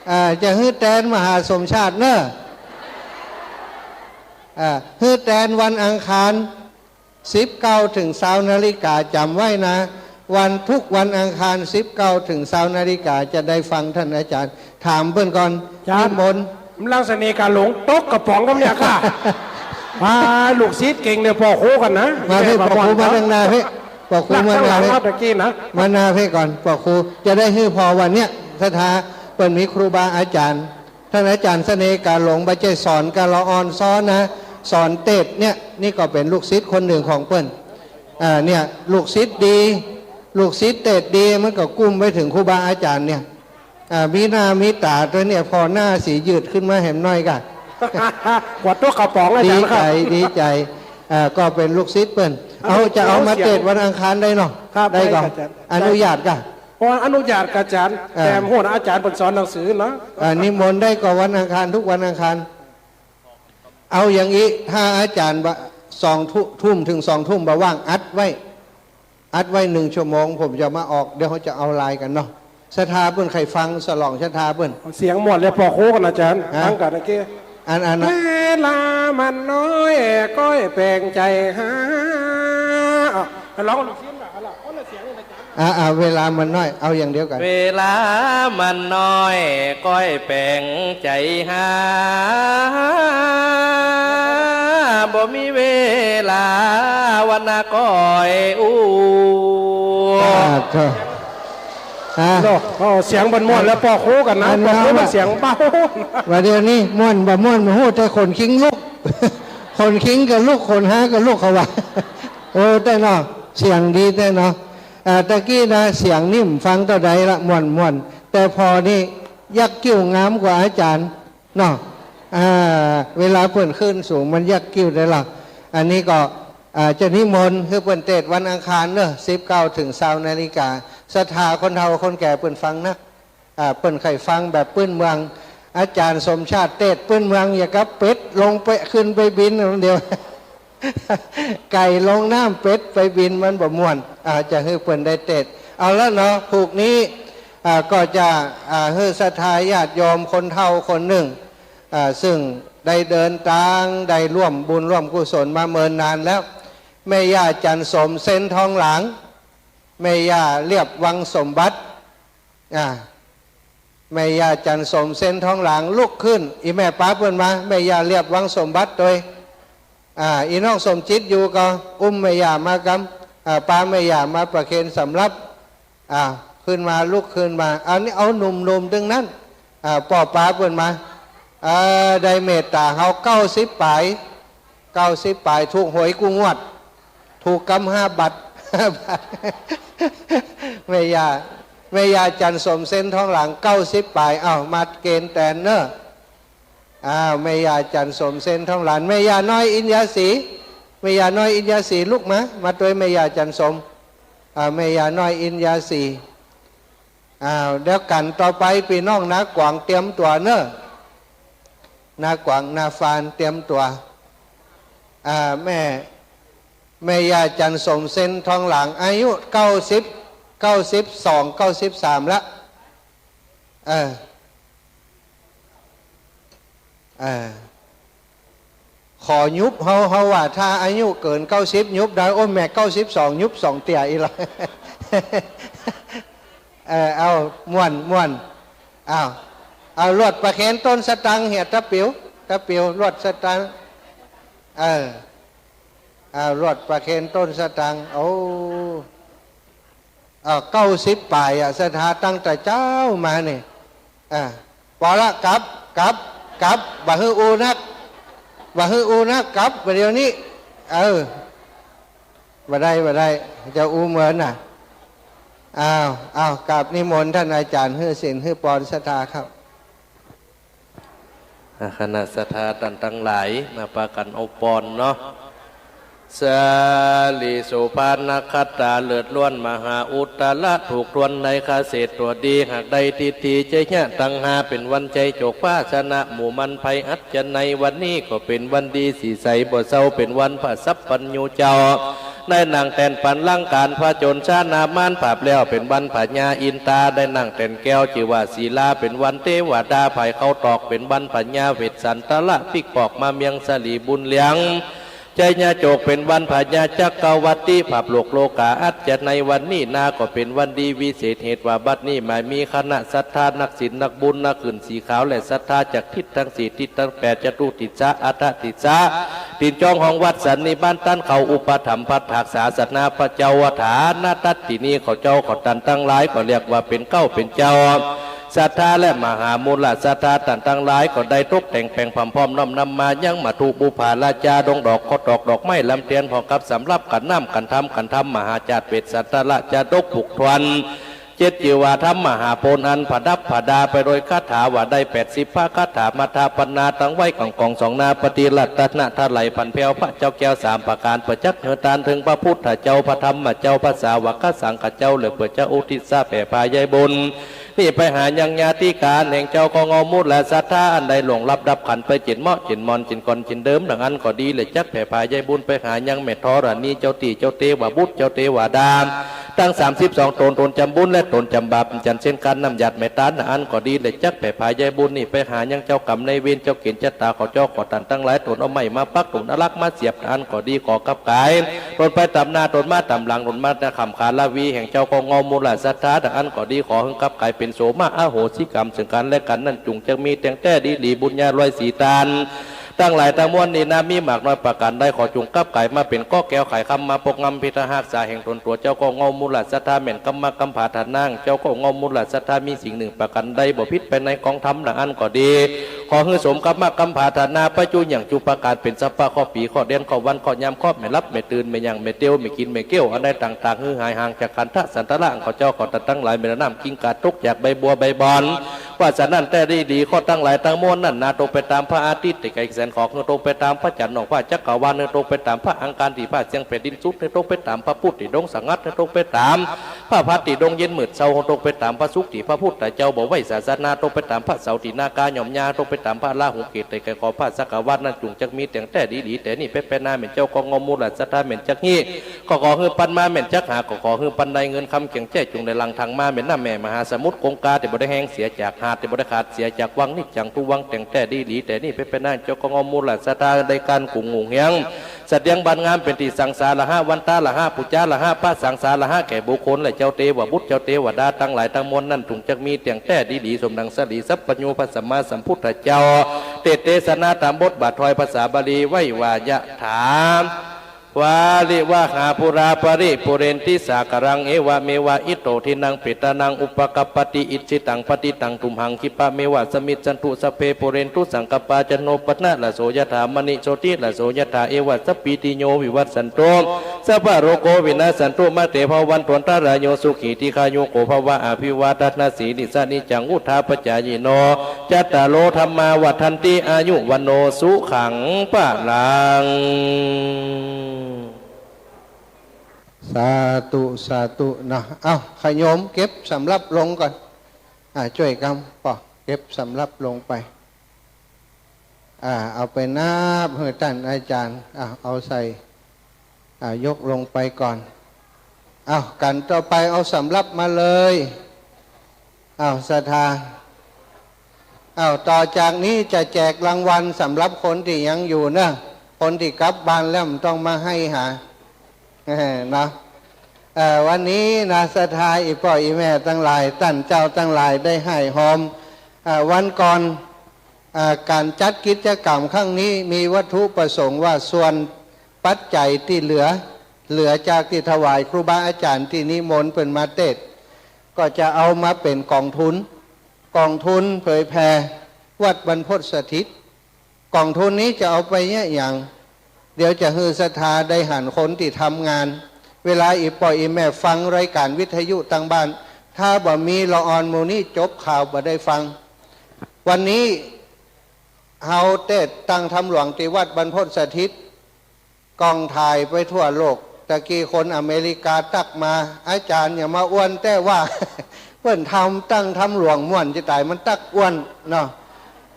อ่า จะหื้อแตนมหาสมชาติเน่อ อ่า หื้อแตนวันอังคาร สิบเก้าเถิงซาวนาฬิกา จ๋ำไว้นะ วัน ทุกวันอังคาร สิบเก้าเถิงซาวนาฬิกา จะได้ฟังต้านอาจ๋ารย์ ถามเปิ้นก่อน จ๋ารย์ นิมนต์ กำลังเสน่ห์กาหลง ตกกระป๋องกับเนี่ยค่ะ อ่า ลูกศิษย์เก่งเนี่ย ป้อครูกั๋นนะ มาเพ่ ป้อครูมาตางหน้าเพ่ ป้อครูมาตางหน้าเพ่ หลังตะกี้นะ มาหน้าเพ่ก่อน ป้อครู จะได้หื้อผ่อวันเนี้ย ศรัทธา เปิ้นมีครูบาอาจ๋ารย์ ต้านอาจ๋ารย์เสน่ห์กาหลง บ่ใจ้สอนกาละอ่อนซ้อนนะ สอนเตสน์เนี่ย นี่ก็เป๋นลูกศิษย์คนนึ่งของเปิ้น อ่า เนี่ย ลูกศิษย์ดี ลูกศิษย์เตสน์ดี มันก็กุ้มไปเถิงครูบาอาจ๋ารย์เนี่ย อ่า มีหน้ามีต๋าตวยเนี่ย ผ่อหน้าสียืดขึ้นมาแหมหน้อยก่ะ กว่าตกกระป๋องอาจ๋ารย์ครับ ดีใจ๋ ดีใจ๋ อ่า ก็เป๋นลูกศิษย์เปิ้น เอา เอา จะเอามาเตสน์วันอังคารได้เนาะ ครับ ได้ก่อ ได้ครับอาจ๋ารย์ อนุญาตก่ะ เพราะว่าอนุญาตกับอาจ๋ารย์ อ่า แต่หัวหน้าอาจ๋ารย์เปิ้นสอนหนังสือเนาะ อ่า นิมนต์ได้ก่อวันอังคาร ทุกวันอังคาร เอาอย่างอี้ ถ้าอาจ๋ารย์บ่ สองทุ่ม ทุ่มเถิงสองทุ่มบ่ว่าง อัดไว้ อัดไว้หนึ่งชั่วโมง ผมจะมาออก เดี๋ยวเฮาจะเอาไลน์กั๋นเนาะ ศรัทธาเปิ้นใค่ฟัง สลองศรัทธาเปิ้น เสียงม่วนเลย ป้อครูกั๋นอาจ๋ารย์ ฮะ ฟังกั๋นเมื่อกี้ อัน อัน เวลามันน้อย ก้อยแป๋งใจ๋หา อ่ะ ร้องลูกศิษย์น่ะ เอาละ คนละเสียงเลยอาจ๋ารย์ อ่า อ่า เวลามันน้อย เอาอย่างเดียวกั๋น เวลามันน้อย ก้อยแป๋งใจ๋หา บ่มีเวลาวันนาก้อยอู้ อ่า ก็ ฮะ เนาะ เอาเสียงมันม่วนแล้ว ป้อครูกั๋นนะ อัน ป้อครูมันเสียงเบา ว่าเดี๋ยวนี้ม่วนบ่ม่วนบ่ฮู้ แต่ขนคิงลุก ขนคิงก็ลุก ขนฮาก็ลุก เขาว่า โอ้ แต๊เนาะ เสียงดีแต๊เนาะ อ่า ตะกี้นะ เสียงนิ่มฟังเต้าใดละ ม่วนม่วน แต่ผ่อนี่ยักคิ้วงามกว่าอาจ๋ารย์เนาะ อ่า เวลาเปิ้นขึ้นสูงมันยักคิ้วได้ละ อันนี้ก็ อ่า จะนิมนต์หื้อเปิ้นเตสน์วันอังคารเนาะ สิบเก้าเถิงซาวนาฬิกา ศรัทธาคนเฒ่าคนแก่เปิ้นฟังนัก อ่า เปิ้นใค่ฟังแบบปื้นเมือง อาจ๋ารย์สมชาติเตสน์ปื้นเมือง อย่างกับเป็ดลงไป ขึ้นไปบินคนเดียว ไก่ลงน้ำ เป็ดไปบิน มันบ่ม่วน อ่า จะหื้อเปิ้นได้เตสน์ เอาละเนาะ ผูกนี้ อ่า ก็จะ อ่า หื้อศรัทธาญาติโยมคนเฒ่าคนนึ่ง อ่า ซึ่งได้เดินตาง ได้ร่วมบุญร่วมกุศลมาเมินนานแล้ว แม่ย่าจั๋นสม เซนทองหลาง แม่ย่าเลียบวังสมบัติ อ่า แม่ย่าจั๋นสม เซนทองหลาง ลุกขึ้น อี่แม่ปาเปิ้นมา แม่ย่าเลียบวังสมบัติตวย อ่า อี่น้องสมจิตอยู่ก็ อุ้มแม่ย่ามากำ อ่า ปาแม่ย่ามาประเคนสำรับ อ่า ขึ้นมา ลุกขึ้นมา อันนี้เอาหนุ่มๆ ตึงนั้น อ่า ป้อปาเปิ้นมา อ่า ได้เมตต๋าเฮา เก้าสิบป๋าย เก้าสิบป๋าย ถูกหวยกู้งวด ถูกกำห้าบาท แม่ย่า แม่ย่าจั๋นสม เซนทองหลาง เก้าสิบป๋าย เอ้า มาเกณฑ์แตนเน่อ อ้าว แม่ย่าจั๋นสม เซนทองหลาง แม่ย่าน้อยอินยาสี แม่ย่าน้อยอินยาสี ลุกมา มาตวยแม่ย่าจั๋นสม อ่า แม่ย่าน้อยอินยาสี อ้าว เดี๋ยวกั๋นต่อไป ปี้น้องนากวางเตรียมตั๋วเน่อ นากวาง นาฟาน เตรียมตั๋ว อ่า แม่ แม่ย่าจั๋นสม เซนทองหลาง อายุเก้าสิบ เก้าสิบสอง เก้าสิบสามละ เออ เออ ขอยุบ เฮา เฮาว่าถ้าอายุเกินเก้าสิบ ยุบได้ โอ้ แม่เก้าสิบสอง ยุบสองเตี้ยอี้ละ เออ เอา ม่วน ม่วน เอา เอา ลวดประเคนต้นสะตังค์ เหีย ตะปิ๋ว ตะปิ๋ว ลวดสะตังค์ เออ เอา ลวดประเคนต้นสะตังค์ โอ้ อ่า เก้าสิบป๋ายอะ ศรัทธาตั้งแต่เจ๊ามานี่ อ่า ปอละ กลับ กลับ กลับ บ่หื้ออู้นัก บ่หื้ออู้นัก กลับ บ่าเดี่ยวนี้ เออ บ่ได้ บ่ได้ เจ้าอู้เมินน่ะ อ้าว อ้าว กราบนิมนต์ต้านอาจ๋ารย์หื้อศีลหื้อปอนศรัทธาครับ อ่ะ คณะศรัทธาต้านตังหลาย มาปากั๋นเอาปอนเนาะ สาลีโสภานักขัตตา เลิศล้วนมหาอุตตระ ถูกถ้วนในคเศรษฐตัวดี หากได้ทิฏฐิจยะตังหา เป๋นวันชัยโจกฟ้าชนะหมู่มารภัยอัศจรรย์ ในวันนี้ก็เป๋นวันดีสีใสบ่เศร้า เป๋นวันพระสัพพัญญูเจ้า ได้นั่งแตนปันลังก๋านผจญชนะมารปราบแล้ว เป๋นวันพญาอินทรา ได้นั่งแตนแก้วจื้อว่าสีลา เป๋นวันเตวดาฝ่ายเขาตอก เป๋นวันพญาเวสสันตระปิ๊กปอกมาเมืองสลีบุญเรือง ชัยโจก เป๋นวันพญาจักรวรรดิปราบโลกโลก๋าอัศจรรย์ ในวันนี้นาก็เป๋นวันดีวิเศษ เหตุว่าบัดนี้มามีคณะศรัทธานักศีลนักบุญนักหื้นสีขาว และศรัทธาจากทิศตังสี่ทิศตังแปด จตุติสสะ อัฏฐติสสะ ถิ่นจองของวัดสันนิบาตต้านเขาอุปถัมภ์พัดถากศาสนาพระเจ้าฐานะ ตัดตี้นี้เขาเจ้าเขาต้านตังหลายก็เรียกว่าเป๋นเก๊าเป๋นเจ้าศรัทธา และมหามูลศรัทธาต้านตังหลายก็ได้ตกแต่งแป๋งพร้อมๆ น้อมนำมายังมัตถุบูผาราจาดงดอก ข้าวตอก ดอกไม้ ลำเตียน พร้อมกับสำรับขันน้ำขันธรรม ขันธรรมมหาจาตุเวสสันตระจาดกผูกถ้วน เจ็ด จื้อว่าธรรมมหาโพธิ์อันประดับประดาไปโดยคาถาว่าได้แปดสิบพระคาถา มัทธะปัณณาตั้งไว้ก๋องก๋องสองหน้า ปฏิรัตนตรัยผันแผ้วพระเจ้าแก้วสามประก๋าน เปื้อจักหื้อตานเถิงพระพุทธเจ้า พระธรรมเจ้า พระสาวกสังฆเจ้า และเปื้อจักอุทิศแผ่ผายบุญนี้ไปหายังญาติก๋านแห่งเจ้าของเฮามูลศรัทธา อันได้ล่วงลับดับขันธ์ไปเจียนเหมาะเจียนหมอน เจียนก่อนเจียนเดิม ดังอั้นก็ดี และจักแผ่ผายบุญไปหายังแม่ธรณี เจ้าตี้เจ้าเตวบุตร เจ้าเตวดา ตังสามสิบสองต๋น ต๋นจ๋ำบุญและต๋นจ๋ำบาป จันเส้นก๋านน้ำหยาดแม่ตาล อันก็ดี และจักแผ่ผายบุญนี้ไปหายังเจ้ากรรมนายเวร เจ้าเก๋ณฑ์จะต๋าเขาเจ้าของต้านตังหลาย ต๋นเอาไม้มาปัก ต๋นเอาหลักมาเสียบ อันก็ดี ขอขับก๋ายต๋นไปต๋ามหน้า ต๋นมาต๋ามหลัง ต๋นมาแต่ค่ำคาราวีแห่งเจ้าของเฮามูลศรัทธา ดังอั้นก็ดี ขอหื้อขับก๋ายเป๋นโสมะอโหสิกรรมเซิ่งกั๋นและกั๋น นั้นจุ่งจักมีแต๊งแต๊ดีหลี บุญญาร้อยสี่ต้าน ตังหลายตังมวลนี้นา มีมากน้อยประก๋านใด ขอจุ่งขับก๋ายมาเป๋นเกราะแก้วไขคำ มาปกงำพิทักษ์ฮักษาแห่งต๋นตั๋วเจ้าของเฮามูลศรัทธา แม่นกำมะกำผาฐานะเจ้าของเฮามูลศรัทธา มีสิ่งหนึ่งประก๋านใดบ่ผิดไปในกองธรรม ดังอั้นก็ดี ขอหื้อสมกำมะกำผาฐานะไปจุอย่างจุประก๋าน เป๋นสัพพะเคราะห์ปี เคราะห์เดือน เคราะห์วัน เคราะห์ยาม เคราะห์แม่หลับแม่ตื่น แม่ย่างแม่เตียว แม่กิ๋นแม่เกี้ยว อันใดต่างๆ หื้อหายห่างจากขันธสันตระของเขาเจ้าของต้านตังหลาย แม่นน้ำกิ่งกาตกจากใบบัวใบบอน ว่าฉะนั้นแต๊ดีหลี เคราะห์ตังหลายตังมวลนั้นนา ตกไปต๋ามพระอาทิตย์ตี้ไกลแสนขอบ หื้อตกไปต๋ามพระจันทร์นอกฟ้าจักรวาล หื้อตกไปต๋ามพระอังคารตี้ฟ้าเสี้ยงแผ่นดินสุด หื้อตกไปต๋ามพระพุธตี้ดวงสงัด หื้อตกไปต๋ามพระหัสตี้ดวงเย็นมืดเศร้า หื้อตกไปต๋ามพระศุกร์ตี้พระพุทธเจ้าบ่ไว้ศาสนา ตกไปต๋ามพระเสาร์ตี้นาคาย่อมหญ้า ตกไปต๋ามพระราหูเกตุตี้ไกลขอบฟ้าจักรวาล นั้นจุ่งจักมีแต๊งแต๊ดีหลี แต่นี้ไปไปหน้า แม่นเจ้าของเฮามูลศรัทธาแม่นจักฮี้ ก็ขอหื้อปันมา แม่นจักหาก็ขอหื้อปันได้ เงินคำเกียงแจ้จุ่งได้หลั่งทังมา แม่นน้ำแม่มหาสมุทรคงคา ตี้บ่ได้แห้งเสียจากหาด ตี้บ่ได้ขาดเสียจากวัง นิจจังทุกวังแต๊งแต๊ดีหลี แต่นี้ไปไปหน้า เจ้าของเฮามูลศรัทธาได้ก๋านกุ่งหุงเฮียง เสดียงบานงาม เป๋นตี้สังสาระหะ วันตาระหะ ปู๋จาระหะ พระสังสาระหะ แก่บุคคลและเจ้าเตวบุตร เจ้าเตวดาตังหลายตังมวลนั้น จุ่งจักมีแต๊งแต๊ดีหลี สมดังสรีสัพพัญญูพระสัมมาสัมพุทธเจ้า เตสน์เตสนาต๋ามบทบาทถ้อยภาษาบาลีไว้ว่า ยะถา วาริวะหาปูราปะริปูเรนติสาคารัง เอวะเมวะอิโต ทินนัง เปตานัง อุปะกัปปะติ อิจฉิตัง ปะติตัง ตุมหัง ขิปปะเมวะ สะมิชชันตุ สัพเพ ปูเรนตุ สังกัปปา จันโท ปะนะระโส ยะถา มะณิ โชติระโส ยะถา เอวะ สัพพีติโย วิวัชชันตุ สัพพะโรโค วินัชชันตุ มา เต ภะวันตุ อันตะราโย สุขี ทีฆายุโก ภะวะ อะภิวาทะนะสีลิสสะ นิจจัง วุฑฒาปะจายิโน จัตตาโร ธัมมา วัฑฒันติ อายุ วัณโณ สุขัง พะลัง สาธุ สาธุ นะ เอ้า ขะโยมเก็บสำรับลงก่อน อ่า จ้วยกั๋น ปอ เก็บสำรับลงไป อ่า เอาไปนับหื้อต้านอาจ๋ารย์ อ่า เอาใส่ อ่า ยกลงไปก่อน เอ้า กั๋นต่อไปเอาสำรับมาเลย เอ้า ศรัทธา เอ้า ต่อจากนี้จะแจกรางวัลสำรับคนตี้ยังอยู่เนาะ คนตี้กลับบ้านแล้วบ่ต้องมาไห้หา เนาะ เอ่อ วันนี้นะ ศรัทธาอี่ป้ออี่แม่ตังหลาย ต้านเจ้าตังหลายได้ไห้ฮอม เอ่อ วันก่อน เอ่อ ก๋านจัดกิจกรรมครั้งนี้มีวัตถุประสงค์ว่าส่วนปัจจัยตี้เหลือ เหลือจากตี้ถวายครูบาอาจ๋ารย์ตี้นิมนต์เปิ้นมาเตสน์ ก็จะเอามาเป๋นก๋องทุน ก๋องทุนเผยแผ่วัดบรรพตสถิต ก๋องทุนนี้จะเอาไปเยียะหยัง เดี๋ยวจะหื้อศรัทธาได้หันคนตี้ทำงาน เวลาอี่ป้ออี่แม่ฟังรายก๋านวิทยุตางบ้าน ถ้าบ่มีละอ่อนหมู่นี้จบข่าวบ่ได้ฟัง วันนี้เฮาเตสตั้งถ้ำหลวงตี้วัดบรรพตสถิต กล้องถ่ายไปทั่วโลก ตะกี้คนอเมริกาตั๊กมา อาจ๋ารย์อย่ามาอ้วนแต๊ว่า เปิ้นทำตั้งถ้ำหลวงม่วนจะต๋าย มันตั๊กอ้วนเนาะ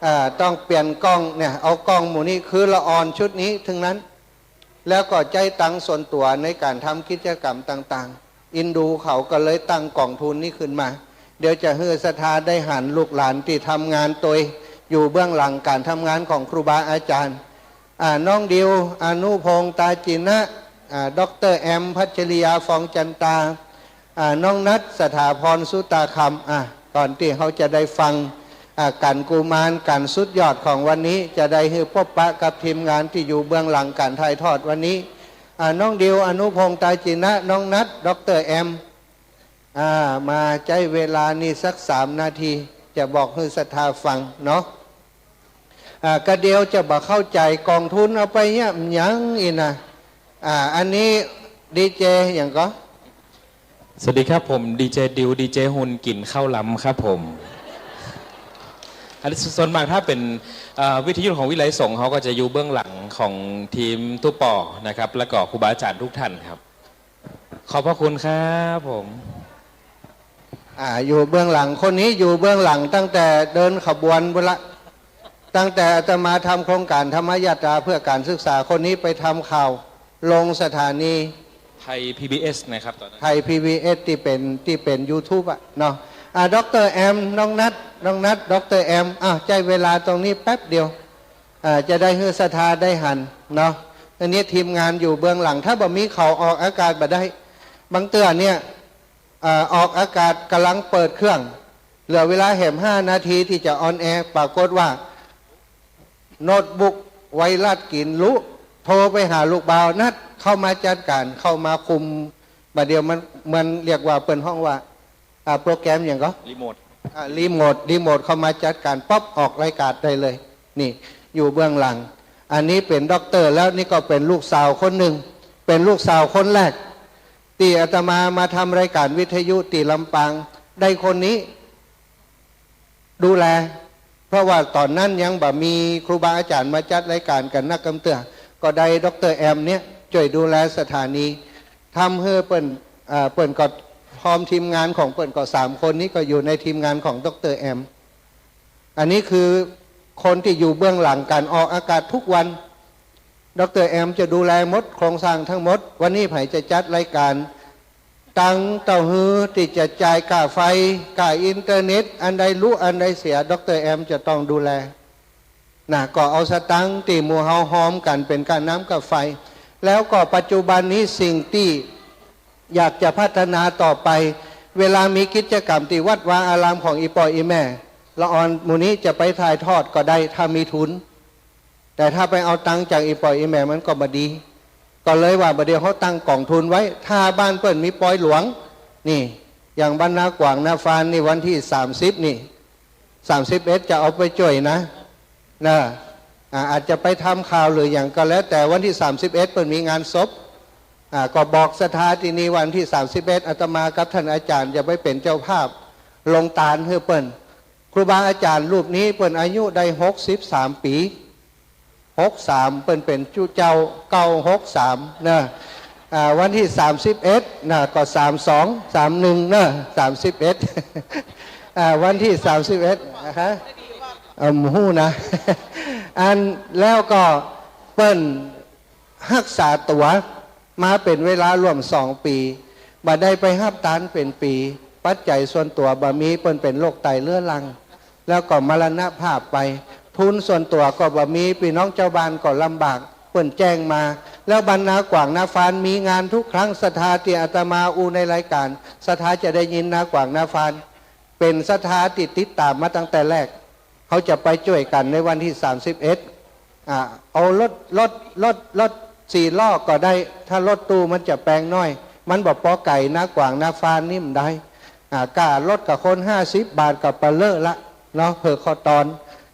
อ่า ต้องเปลี่ยนกล้องเนี่ย เอากล้องหมู่นี้ คือละอ่อนชุดนี้เท่านั้น แล้วก็ใจ๊ตังค์ส่วนตั๋วในก๋านทำกิจกรรมต่างๆ เอ็นดูเขาก็เลยตั้งก๋องทุนนี้ขึ้นมา เดี๋ยวจะหื้อศรัทธาได้หันลูกหลานตี้ทำงานโตยอยู่เบื้องหลังก๋านทำงานของครูบาอาจ๋ารย์ อ่า น้องดิว อนุพงษ์ ตาจินะ อ่า ด็อกเตอร์แอม พัชริยา ฟองจันตา อ่า น้องนัท สถาพร สุตาคำ อ่า ก่อนตี้เฮาจะได้ฟัง อ่า ก๋านกุมาร ก๋านสุดยอดของวันนี้ จะได้หื้อปบปะกับทีมงานตี้อยู่เบื้องหลังก๋านถ่ายทอดวันนี้ อ่า น้องดิว อนุพงษ์ ตาจินะ น้องนัท ด็อกเตอร์แอม อ่า มาใจ๊เวลานี้สักสามนาที จะบอกหื้อศรัทธาฟังเนาะ อ่า กะเดี๋ยวจะบ่เข้าใจ๋ ก๋องทุนเอาไปเยียะหยังอี้นะ อ่า อันนี้ดีเจหยังก่อ สวัสดีครับ ผมดีเจดิว ดีเจฮุน กิ๋นข้าวล้ำครับผม อันนี้ส่วนมากถ้าเป๋น เอ่อ วิทยุของวิทยาลัยสงฆ์ เขาก็จะอยู่เบื้องหลังของทีมตุ๊ปอนะครับ แล้วก็ครูบาอาจ๋ารย์ทุกท่านครับ ขอบพระคุณครับผม อ่า อยู่เบื้องหลัง คนนี้อยู่เบื้องหลังตั้งแต่เดินขบวนพุ้นละ ตั้งแต่อาตมาทำโครงก๋านธรรมยาตราเพื่อการศึกษา คนนี้ไปทำข่าวลงสถานี ไทย พีบีเอส นะครับ ตอนนั้น ไทย พีบีเอส ตี้เป๋น ตี้เป๋นยูทูบอะเนาะ อ่า ด็อกเตอร์แอม น้องนัท น้องนัท ด็อกเตอร์แอม อ่ะ ใจ๊เวลาตรงนี้แป๊บเดียว อ่า จะได้หื้อศรัทธาได้หันเนาะ อันนี้ทีมงานอยู่เบื้องหลัง ถ้าบ่มีเขาออกอากาศบ่ได้ บางเตื้อเนี่ย อ่า ออกอากาศก่ำลังเปิดเครื่อง เหลือเวลาแหมห้านาทีตี้จะออนแอร์ ปรากฏว่า โน้ตบุ๊กไวรัสกิ๋นลุ โทรไปหาลูกบ่าว นัดเข้ามาจัดก๋าน เข้ามาคุม บ่าเดี่ยวมัน มันเรียกว่าเปิ้นฮ้องว่า อ่า โปรแกรมหยังก่อ รีโมท อ่า รีโมท รีโมทเข้ามาจัดก๋านปั๊บ ออกรายการได้เลย นี่ อยู่เบื้องหลัง อันนี้เป๋นด็อกเตอร์ แล้วนี่ก็เป๋นลูกสาวคนนึ่ง เป๋นลูกสาวคนแรก ตี้อาตมามาทำรายการวิทยุตี้ลำปาง ได้คนนี้ดูแล เพราะว่าต๋อนนั้นยังบ่มีครูบาอาจ๋ารย์มาจัดรายการกั๋นนักกำเตื้อ ก็ได้ด็อกเตอร์แอมเนี่ยจ้วยดูแลสถานี ทำหื้อเปิ้น เอ่อ เปิ้นก็พร้อมทีมงานของเปิ้นก็สามคนนี้ก็อยู่ในทีมงานของด็อกเตอร์แอม อันนี้คือคนตี้อยู่เบื้องหลังก๋านออกอากาศทุกวัน ด็อกเตอร์แอมจะดูแลหมด โครงสร้างทั้งหมด วันนี้ใผจะจัดรายการ ตังค์เต้าหื้อตี้จะจ่ายค่าไฟ ค่าอินเทอร์เน็ต อันใดลุอันใดเสีย ด็อกเตอร์แอมจะต้องดูแล นะ ก็เอาสตางค์ตี้หมู่เฮาฮอมกั๋นเป๋นก้าน้ำก้าไฟ แล้วก็ปัจจุบันนี้สิ่งตี้อยากจะพัฒนาต่อไป เวลามีกิจกรรมตี้วัดวาอารามของอี่ป้ออี่แม่ ละอ่อนหมู่นี้จะไปถ่ายทอดก็ได้ ถ้ามีทุน แต่ถ้าไปเอาตังค์จากอี่ป้ออี่แม่มันก็บ่ดี ก็เลยว่าบ่าเดี่ยวเฮาตั้งก๋องทุนไว้ ถ้าบ้านเปิ้นมีปอยหลวง นี่ อย่างบ้านนากว่างนาฟานนี่วันตี้สามสิบนี่ สามสิบเอ็ดจะเอาไปจ้วยนะ นะ อ่า อาจจะไปทำข่าวหรือหยังก็แล้วแต่ วันตี้สามสิบเอ็ดเปิ้นมีงานศพ อ่า ก็บอกศรัทธาตี้นี่ วันตี้สามสิบเอ็ดอาตมากับต้านอาจ๋ารย์จะไปเป๋นเจ้าภาพลงตาลหื้อเปิ้น ครูบาอาจ๋ารย์รูปนี้เปิ้นอายุได้หกสิบสามปี๋ หกสาม เปิ้นเป๋นจุเจ้า เก้าหกสาม เนาะ อ่า วันตี้สามสิบเอ็ดนะ ก็สามสอง สามหนึ่ง เนาะ สามสิบเอ็ด อ่า วันตี้สามสิบเอ็ด นะฮะ เอิ่ม ฮู้นะ อัน แล้วก็เปิ้นฮักษาตั๋วมาเป๋นเวลาร่วมสองปี๋ บ่ได้ไปฮับตานเป๋นปี๋ ปัจจัยส่วนตั๋วบ่มี เปิ้นเป๋นโรคไตเรื้อรัง แล้วก็มรณภาพไป ทุนส่วนตั๋วก็บ่มี ปี้น้องจาวบ้านก็ลำบาก เปิ้นแจ้งมา แล้วบ้านนากว่างนาฟานมีงานทุกครั้ง ศรัทธาตี้อาตมาอู้ในรายการ ศรัทธาจะได้ยินนากว่างนาฟาน เป๋นศรัทธาตี้ติดต๋ามมาตั้งแต่แรก เฮาจะไปจ้วยกั๋นในวันตี้สามสิบเอ็ด อ่า เอารถ รถ รถ รถสี่ล้อก็ได้ ถ้ารถตู้มันจะแปงน้อย มันบ่ปอไก๋ นากว่างนาฟานนี่บ่ได้ อ่า ก้ารถกับคนห้าสิบบาทก็ปะเลอะละเนาะ เผื่อข้อตอน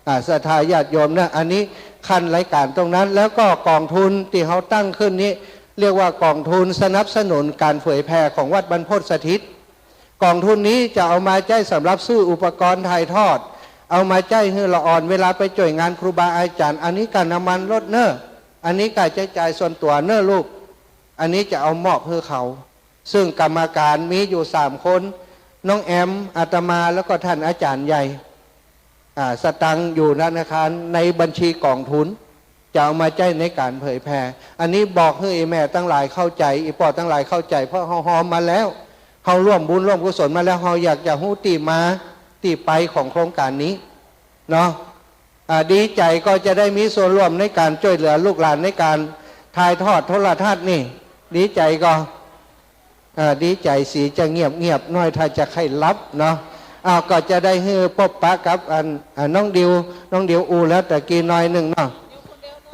อ่า ศรัทธาญาติโยมนะ อันนี้ขั้นรายการตรงนั้น แล้วก็ก๋องทุนตี้เฮาตั้งขึ้นนี้ เรียกว่าก๋องทุนสนับสนุนก๋านเผยแผ่ของวัดบรรพตสถิต ก๋องทุนนี้จะเอามาใจ๊สำหรับซื้ออุปกรณ์ถ่ายทอด เอามาใจ๊หื้อละอ่อนเวลาไปจ้วยงานครูบาอาจ๋ารย์ อันนี้ก้าน้ำมันรถเน่อ อันนี้ก้าใจ๊จ่ายส่วนตั๋วเน่อลูก อันนี้จะเอามอบหื้อเขา ซึ่งกรรมการมีอยู่สามคน น้องแอม อาตมา แล้วก็ท่านอาจ๋ารย์ใหญ่ อ่า สตางค์อยู่ธนาคารในบัญชีก๋องทุน จะเอามาใจ๊ในก๋านเผยแผ่ อันนี้บอกหื้ออี่แม่ตังหลายเข้าใจ๋ อี่ป้อตังหลายเข้าใจ๋ เพราะเฮาฮอมมาแล้ว เฮาร่วมบุญร่วมกุศลมาแล้ว เฮาอยากจะฮู้ตี้มาตี้ไปของโครงก๋านนี้เนาะ อ่า ดีใจ๋ก็จะได้มีส่วนร่วมในก๋านจ้วยเหลือลูกหลานในก๋านถ่ายทอดโทรทัศน์นี่ ดีใจ๋ก็ อ่า ดีใจ๋สีจะเงียบๆ หน้อย ถ้าจะใค่หลับเนาะ อ้าว ก็จะได้หื้อปบปะกับอัน อ่า น้องดิว น้องดิวอู้แล้วตะกี้หน้อยนึ่งเนาะ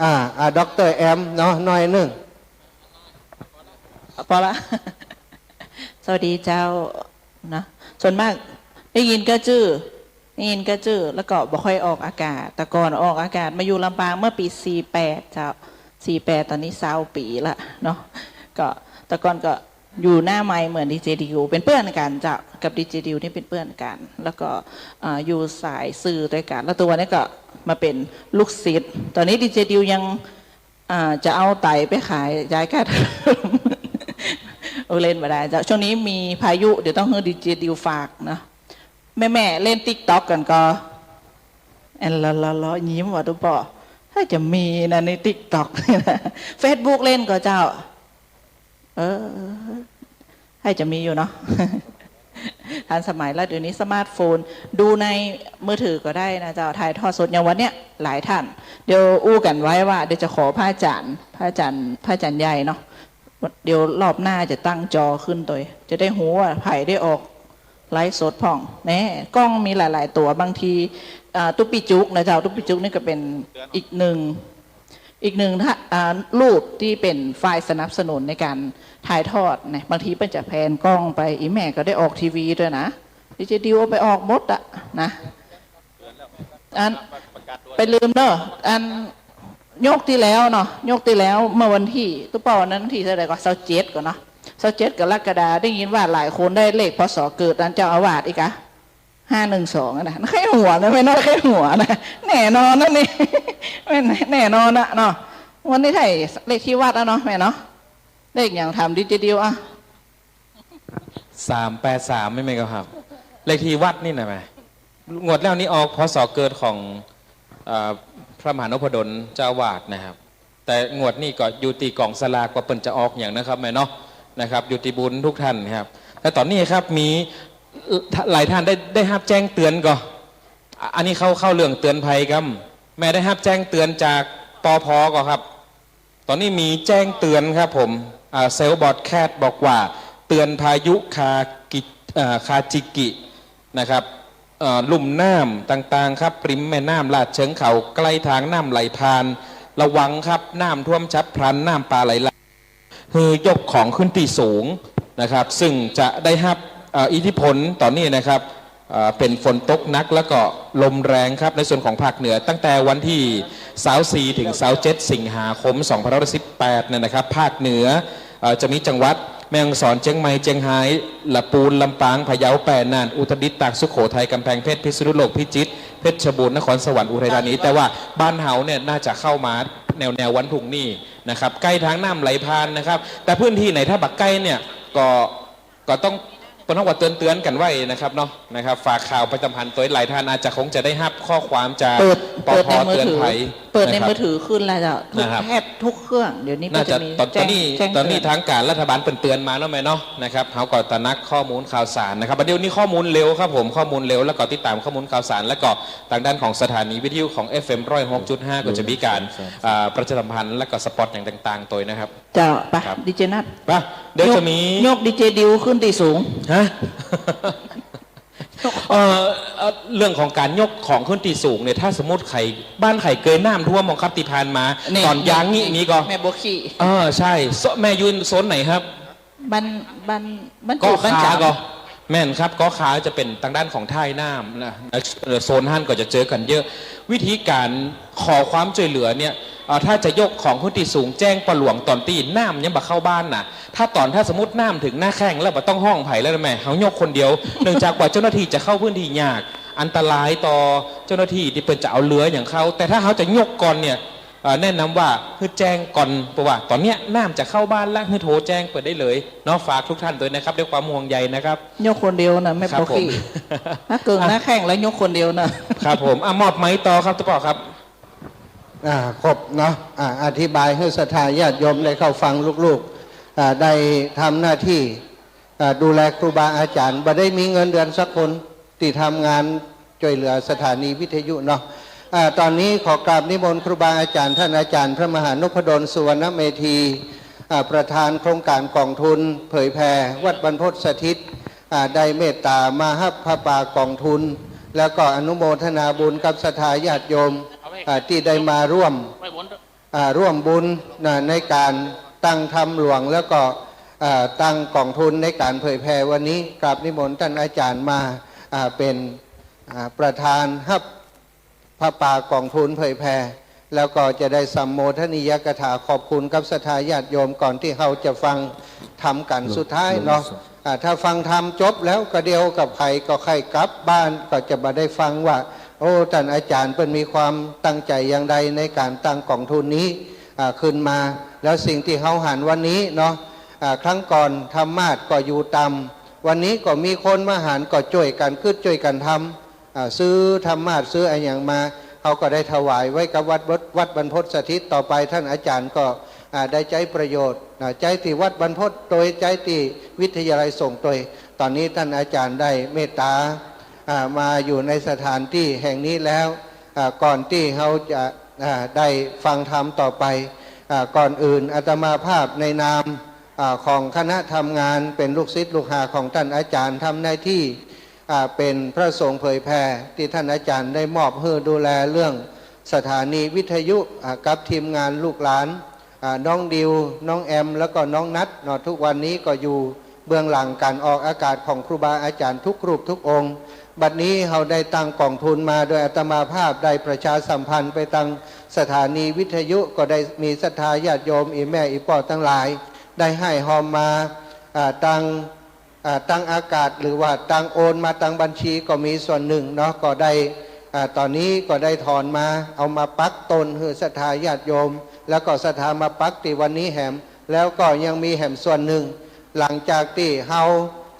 อ่า อ่า ด็อกเตอร์แอมเนาะ หน้อยนึ่ง ปอละ สวัสดีเจ้า นะ ส่วนมากได้ยินก็จื้อ ได้ยินก็จื้อ แล้วก็บ่ค่อยออกอากาศ แต่ก่อนออกอากาศมาอยู่ลำปางเมื่อปี๋สี่แปดเจ้า สี่แปด ต๋อนนี้ซาวปี๋ละเนาะ ก็แต่ก่อนก็อยู่หน้าไมค์เหมือนดีเจดิว เป๋นเปื้อนกั๋นเจ้า กับดีเจดิวนี่เป๋นเปื้อนกั๋น แล้วก็ อ่า อยู่สายสื่อตวยกั๋น แล้วตัวนนี้ก็มาเป๋นลูกศิษย์ ต๋อนนี้ดีเจดิวยัง อ่า จะเอาไตไปขายย้ายค่าเทอม โอ้ เล่นบ่ได้เจ้า ช่วงนี้มีพายุ เดี๋ยวต้องหื้อดีเจดิวฝากเนาะ แม่ๆ เล่นติ๊กต็อกกั๋นก่อ อันละๆๆ ยิ้มว่ะตุ๊ป้อ ถ้าจะมีนะในติ๊กต็อก เฟซบุ๊กเล่นก่อเจ้า เออ ถ้าจะมีอยู่เนาะ ทันสมัยแล้ว เดี๋ยวนี้สมาร์ทโฟน ดูในมือถือก็ได้นะเจ้า ถ่ายทอดสดอย่างวันเนี้ย หลายท่าน เดี๋ยวอู้กั๋นไว้ว่า เดี๋ยวจะขอพระอาจ๋ารย์ พระอาจ๋ารย์ พระอาจ๋ารย์ใหญ่เนาะ เดี๋ยวรอบหน้าจะตั้งจอขึ้นตวย จะได้ฮู้ว่าใผได้ออกไลฟ์สดพ่อง แน่ กล้องมีหลายๆ ตั๋ว บางที อ่า ตุ๊กปี้จุกนะเจ้า ตุ๊กปี้จุกนี่ก็เป๋นอีกนึ่ง อีกนึ่งท่า อ่า รูปตี้เป๋นฝ่ายสนับสนุนในก๋านถ่ายทอดนะ บางทีเปิ้นจะแพนกล้องไป อี่แม่ก็ได้ออกทีวีตวยนะ ดีเจดิวเอาไปออกหมดอะนะ อัน ไปลืมเน่อ อัน ยกตี้แล้วเนาะ ยกตี้แล้วเมื่อวันตี้ ตุ๊ป้อ วันนั้นตี้เท่าไหร่ก่อ ซาวเจ็ดก่อเนาะ ซาวเจ็ดกรกฎา ได้ยินว่าหลายคนได้เลข พ.ศ. เกิดอันเจ้าอาวาสอีกอะ ห้าหนึ่งสอง อะนะ ใค่หัวนะ แม่เนาะ ใค่หัวนะ แน่นอนนะนี่ แม่น แน่นอนนะเนาะ วันนี้ไถ่เลขตี้วัดอะเนาะ แม่เนาะ เลขหยังถามดีเจดิวอะ สามแปดสาม ใช่ไหมครับ เลขตี้วัดนี่นะแม่ งวดแล้วนี่ออก พ.ศ. เกิดของ เอ่อ พระมหานพดลเจ้าอาวาสนะครับ แต่งวดนี้ก็อยู่ตี้ก๋องสลากว่าเปิ้นจะออกหยังนะครับแม่เนาะ นะครับ อยู่ตี้บุญทุกท่านครับ แต่ต๋อนนี้ครับมีหลายท่านได้ ได้ฮับแจ้งเตือนก่อ อ่ะ อันนี้เข้า เข้าเรื่องเตือนภัยก่ำ แม่ได้ฮับแจ้งเตือนจาก ปภ. ก่อครับ ต๋อนนี้มีแจ้งเตือนครับผม อ่า เซลล์บอร์ดแคสต์บอกว่า เตือนพายุคากิ อ่า คาจิกินะครับ เอ่อ ลุ่มน้ำต่างๆ ครับ ริมแม่น้ำลาดเชิงเขา ใก้ทางน้ำไหลผ่าน ระวังครับ น้ำท่วมฉับพลัน น้ำป่าไหลหลาก หื้อยกของขึ้นตี้สูงนะครับ ซึ่งจะได้ฮับ เอ่อ อิทธิพลต๋อนนี้นะครับ เอ่อ เป๋นฝนตกหนักแล้วก็ลมแรงครับ ในส่วนของภาคเหนือ ตั้งแต่วันตี้ซาวสี่ ถึงซาวเจ็ด สิงหาคม สองพันห้าร้อยสิบแปด เนี่ยนะครับ ภาคเหนือ เอ่อ จะมีจังหวัดแม่ฮ่องสอน เจียงใหม่ เจียงฮาย ละปูน ลำปาง พะเยา แป้ น่าน อุตรดิตถ์ ตาก สุโขทัย ก๋ำแพงเพชร พิษณุโลก พิจิตร เพชรบูรณ์ นครสวรรค์ อุทัยธานี แต่ว่าบ้านเฮาเนี่ยน่าจะเข้ามาแนวๆ วันพรุ่งนี้นะครับ ใก้ทางน้ำไหลผ่านนะครับ แต่พื้นตี้ไหนถ้าบ่ใก้เนี่ยก็ ก็ต้อง เปิ้นฮ้องว่าเตือนๆ กั๋นไว้นะครับเนาะ นะครับ ฝากข่าวประชาสัมพันธ์ตวย หลายท่านอาจจะคงจะได้ฮับข้อความจาก เปิด ปภ. เปิดในมือถือ เตือนภัย เปิดใน นะครับ มือถือขึ้นแล้วเจ้า ทุก นะครับ แทบทุกเครื่อง เดี๋ยวนี้ก็ น่าจะ จะมี ต๋อน แจ้ง ต๋อนนี้ แจ้งเตือน ต๋อนนี้ทางก๋านรัฐบาลเปิ้นเตือนมาเนาะแม่เนาะ นะครับ เฮาก็ตระหนักข้อมูลข่าวสารนะครับ เดี๋ยวนี้ข้อมูลเร็วครับผม ข้อมูลเร็ว แล้วก็ติดต๋ามข้อมูลข่าวสาร แล้วก็ตางด้านของสถานีวิทยุของ เอฟเอ็ม ร้อยหกจุดห้า ก็จะมีก๋าน อ่า ประชาสัมพันธ์ แล้วก็สปอตอย่างต่างๆ ตวยนะครับ เจ้า ไป ครับ ดีเจนัท ไป เดี๋ยวจะมี ยก ยกดีเจดิวขึ้นตี้สูง ฮะ เอ่อ เอ่อ เรื่องของก๋านยกของขึ้นตี้สูงเนี่ย ถ้าสมมุติใผ บ้านใผเกยน้ำท่วมบ่ครับตี้ผ่านมา นี่ ต๋อนยางนี่ นี่ มีก่อ แม่บัวขี้ เออ ใช่ โซ- แม่อยู่โซนไหนครับ บ้าน บ้าน บ้าน ก็ จุดบ้านจ๋าม ขาก่อ แม่นครับ ก๊อขาวจะเป๋นตางด้านของท่ายน้ำนะ เอ่อ โซนหั้นก็จะเจอกั๋นเยอะ วิธีก๋านขอความจ้วยเหลือเนี่ย เอ่อ ถ้าจะยกของขึ้นตี้สูงแจ้งป้อหลวงต๋อนตี้น้ำยังบ่เข้าบ้านน่ะ ถ้าต๋อน ถ้าสมมุติน้ำเถิงหน้าแข้งแล้วบ่ต้องฮ้องใผแล้วแม่ เฮายกคนเดียว เนื่องจากว่าเจ้าหน้าตี้จะเข้าพื้นตี้ยาก อันตรายต่อเจ้าหน้าตี้ตี้เปิ้นจะเอาเฮือหยังเข้า แต่ถ้าเฮาจะยกก่อนเนี่ย เอ่อ แนะนำว่าหื้อแจ้งก่อน เพราะว่าต๋อนเนี้ยน้ำจะเข้าบ้านละ หื้อโทรแจ้งเปิ้นได้เลยเนาะ ฝากทุกท่านตวยนะครับ ด้วยความห่วงใยนะครับ ยกคนเดียวน่ะ แม่ ครับ ปอ ผม ขี้ ถ้าเกิ่งหน้าแข้งแล้วยกคนเดียวน่ะ ครับผม อ่ะ มอบไมค์ต่อครับ ตุ๊ป้อครับ อ่า ครบเนาะ อ่า อธิบายหื้อศรัทธาญาติโยมได้เข้าฟัง ลูกๆ อ่า ได้ทำหน้าตี้ อ่า ดูแลครูบาอาจ๋ารย์ บ่ได้มีเงินเดือนสักคน ตี้ทำงานจ้วยเหลือสถานีวิทยุเนาะ อ่า ต๋อนนี้ขอกราบนิมนต์ครูบาอาจ๋ารย์ ต้านอาจ๋ารย์พระมหานพดล สุวรรณเมธี อ่า ประธานโครงก๋านก๋องทุนเผยแผ่วัดบรรพตสถิต อ่า ได้เมตต๋ามาฮับผ้าป่าก๋องทุน แล้วก็อนุโมทนาบุญกับศรัทธาญาติโยม อ่า ตี้ได้มาร่วม อ่า ร่วมบุญนะ ในก๋านตั้งธรรมหลวง แล้วก็ อ่า ตั้งก๋องทุนในก๋านเผยแผ่วันนี้ กราบนิมนต์ต้านอาจ๋ารย์มา อ่า เป๋น อ่า ประธานฮับผ้าป่าก๋องทุนเผยแผ่ แล้วก็จะได้สัมโมทนียกถาขอบคุณกับศรัทธาญาติโยม ก่อนตี้เฮาจะฟังธรรมกั๋นสุดท้ายเนาะ อ่า ถ้าฟังธรรมจบแล้วก็เดี่ยวกับใผก็ใค่กลับบ้าน ก็จะบ่ได้ฟังว่า โอ้ ต้านอาจ๋ารย์เปิ้นมีความตั้งใจ๋อย่างใดในก๋านตั้งก๋องทุนนี้ อ่า ขึ้นมา แล้วสิ่งตี้เฮาหันวันนี้เนาะ อ่า ครั้งก่อนธรรมาสน์ก็อยู่ต่ำ วันนี้ก็มีคนมาหัน ก็จ้วยกั๋นกึ๊ดจ้วยกั๋นทำ อ่า ซื้อธรรมาสน์ซื้ออะหยังมา เฮาก็ได้ถวายไว้กับวัดบ- วัดบรรพตสถิต ต่อไปต้านอาจ๋ารย์ก็ อ่า ได้ใจ๊ประโยชน์ อ่า ใจ๊ตี้วัดบรรพตตวย ใจ๊ตี้วิทยาลัยสงฆ์ตวย ต๋อนนี้ต้านอาจ๋ารย์ได้เมตต๋า อ่า มาอยู่ในสถานตี้แห่งนี้แล้ว อ่า ก่อนตี้เฮาจะ อ่า ได้ฟังธรรมต่อไป อ่า ก่อนอื่นอาตมาภาพในนาม อ่า ของคณะทำงาน เป๋นลูกศิษย์ลูกหาของต้านอาจ๋ารย์ ทำหน้าตี้ อ่า เป๋นพระสงฆ์เผยแผ่ ตี้ต้านอาจ๋ารย์ได้มอบหื้อดูแลเรื่องสถานีวิทยุ อ่า กับทีมงานลูกหลาน อ่า น้องดิว น้องแอม แล้วก็น้องนัทเนาะ ทุกวันนี้ก็อยู่เบื้องหลังก๋านออกอากาศของครูบาอาจ๋ารย์ทุกรูปทุกองค์ บัดนี้เฮาได้ตั้งก๋องทุนมา โดยอาตมาภาพได้ประชาสัมพันธ์ไปตางสถานีวิทยุ ก็ได้มีศรัทธาญาติโยม อี่แม่อี่ป้อตังหลาย ได้ห้ายฮอมมา อ่า ตาง อ่า ตางอากาศ หรือว่าตางโอนมาตางบัญชีก็มีส่วนนึ่งเนาะ ก็ได้ อ่า ต๋อนนี้ก็ได้ถอนมา เอามาปักต้นหื้อศรัทธาญาติโยม แล้วก็ศรัทธามาปักตี้วันนี้แหม แล้วก็ยังมีแหมส่วนนึ่ง หลังจากตี้เฮา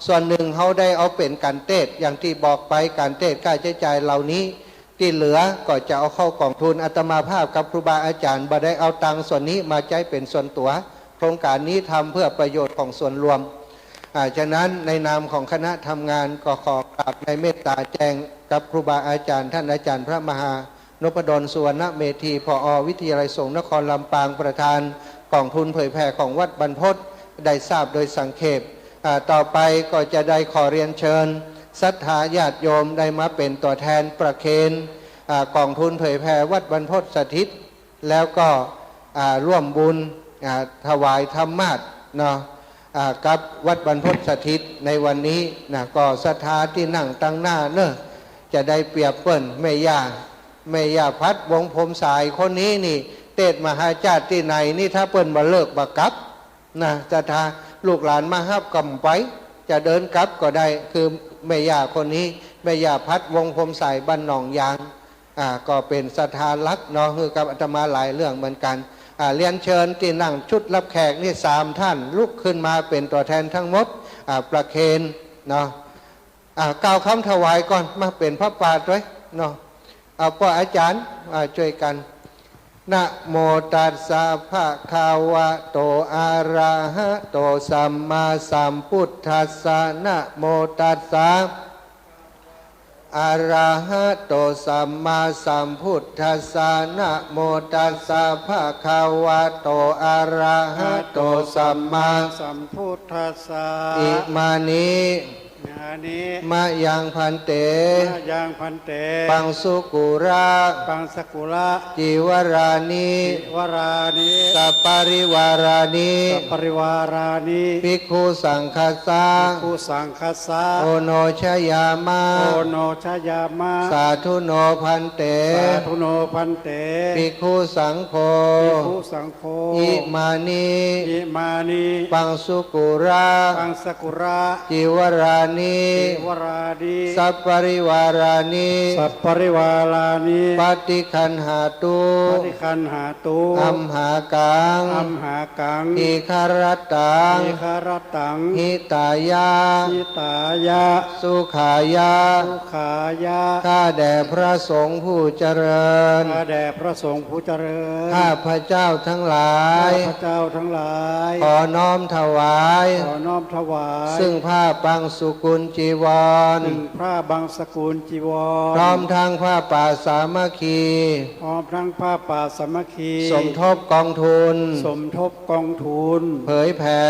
ส่วนนึ่งเฮาได้เอาเป๋นก๋านเตศน์ อย่างตี้บอกไป ก๋านเตศน์ค่าใจ๊จ่ายเหล่านี้ ตี้เหลือก็จะเอาเข้าก๋องทุน อาตมาภาพกับครูบาอาจ๋ารย์บ่ได้เอาตังค์ส่วนนี้มาใจ๊เป๋นส่วนตั๋ว โครงก๋านนี้ทำเพื่อประโยชน์ของส่วนรวม อ่า ฉะนั้นในนามของคณะทำงานก็ขอกราบในเมตต๋าแจ้งกับครูบาอาจ๋ารย์ ต้านอาจ๋ารย์พระมหานพดล สุวรรณเมธี ผอ.วิทยาลัยสงฆ์นครลำปาง ประธานก๋องทุนเผยแผ่ของวัดบรรพต ได้ทราบโดยสังเขป อ่า ต่อไปก็จะได้ขอเรียนเชิญศรัทธาญาติโยมได้มาเป๋นตั๋วแทนประเคน อ่า ก๋องทุนเผยแผ่วัดบรรพตสถิต แล้วก็ อ่า ร่วมบุญ อ่า ถวายธรรมาสน์เนาะ อ่า กับวัดบรรพตสถิตในวันนี้นะ ก็ศรัทธาตี้นั่งตังหน้าเนาะ จะได้เปรียบเปิ้น แม่ย่า แม่ย่าพัด วงศ์พรหมสาย คนนี้นี่ เตศน์มหาชาติตี้ไหนนี่ ถ้าเปิ้นบ่เลิกบ่กลับ นะ ศรัทธาลูกหลานมาฮับก็ไป จะเดินกลับก็ได้ คือแม่ย่าคนนี้ แม่ย่าพัด วงศ์พรหมสาย บ้านหนองยาง อ่า ก็เป๋นศรัทธาหลักเนาะ หื้อกับอาตมาหลายเรื่องเหมือนกั๋น อ่า เรียนเชิญตี้นั่งชุดฮับแขกนี่สามท่าน ลุกขึ้นมาเป๋นตั๋วแทนตังหมด อ่า ประเคนเนาะ อ่า กล่าวกำถวายก่อน มาเป๋นผ้าป่าตวยเนาะ เอาป้ออาจ๋ารย์ อ่า จ้วยกั๋น นะโมตัสสะ ภะคะวะโต อะระหะโต สัมมาสัมพุทธัสสะ นะโมตัสสะ อะระหะโต สัมมาสัมพุทธัสสะ นะโมตัสสะ ภะคะวะโต อะระหะโต สัมมาสัมพุทธัสสะ อิมานิ ยานิ มะยัง ภันเต มะยัง ภันเต ปังสุกุระ ปังสุกุระ จีวรานิ จีวรานิ สัปปะริวารานิ สัปปะริวารานิ ภิกขุสังฆัสสะ ภิกขุสังฆัสสะ โอโนชยามะ โอโนชยามะ สาธุโน ภันเต สาธุโน ภันเต ภิกขุสังโฆ ภิกขุสังโฆ อิมานิ อิมานิ ปังสุกุระ ปังสุกุระ จีวรานิ จีวรานิ สัปปะริวารานิ สัปปะริวารานิ ปัตติคันหาตุ ปัตติคันหาตุ อัมหากัง อัมหากัง ทีฆะรัตตัง ทีฆะรัตตัง หิตายะ หิตายะ สุขายะ สุขายะ ข้าแด่พระสงฆ์ผู้เจริญ ข้าแด่พระสงฆ์ผู้เจริญ ข้าพเจ้าทั้งหลาย ข้าพเจ้าทั้งหลาย ขอน้อมถวาย ขอน้อมถวาย ซึ่งผ้าปังสุกุลจีวร ซึ่งผ้าบังสุกุลจีวร พร้อมทั้งผ้าป่าสามัคคี พร้อมทั้งผ้าป่าสามัคคี สมทบกองทุน สมทบกองทุน เผยแผ่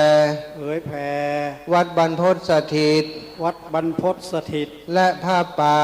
เผยแผ่ วัดบรรพตสถิต วัดบรรพตสถิต และผ้าป่า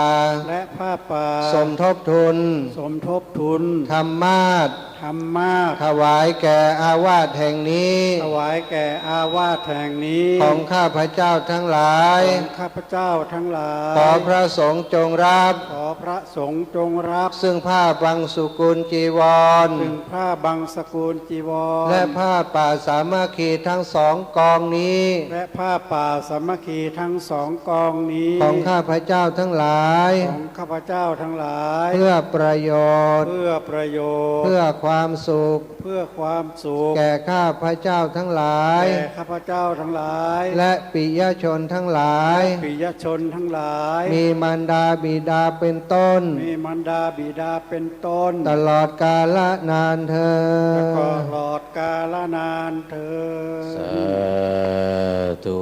และผ้าป่า สมทบทุน สมทบทุน ธรรมาสน์ ธรรมาสน์ ถวายแก่อาวาสแห่งนี้ ถวายแก่อาวาสแห่งนี้ ของข้าพเจ้าทั้งหลาย ของข้าพเจ้าทั้งหลาย ขอพระสงฆ์จงรับ ขอพระสงฆ์จงรับ ซึ่งผ้าบังสุกุลจีวร ซึ่งผ้าบังสุกุลจีวร และผ้าป่าสามัคคีทั้งสองกองนี้ และผ้าป่าสามัคคีทั้งสองกองนี้ ของข้าพเจ้าทั้งหลาย ของข้าพเจ้าทั้งหลาย เพื่อประโยชน์ เพื่อประโยชน์ เพื่อความสุข เพื่อความสุข แก่ข้าพเจ้าทั้งหลาย แก่ข้าพเจ้าทั้งหลาย และปิยชนทั้งหลาย และปิยชนทั้งหลาย มีมารดาบิดาเป็นต้น มีมารดาบิดาเป็นต้น ตลอดกาลนานเทอญ และตลอดกาลนานเทอญ สาธุ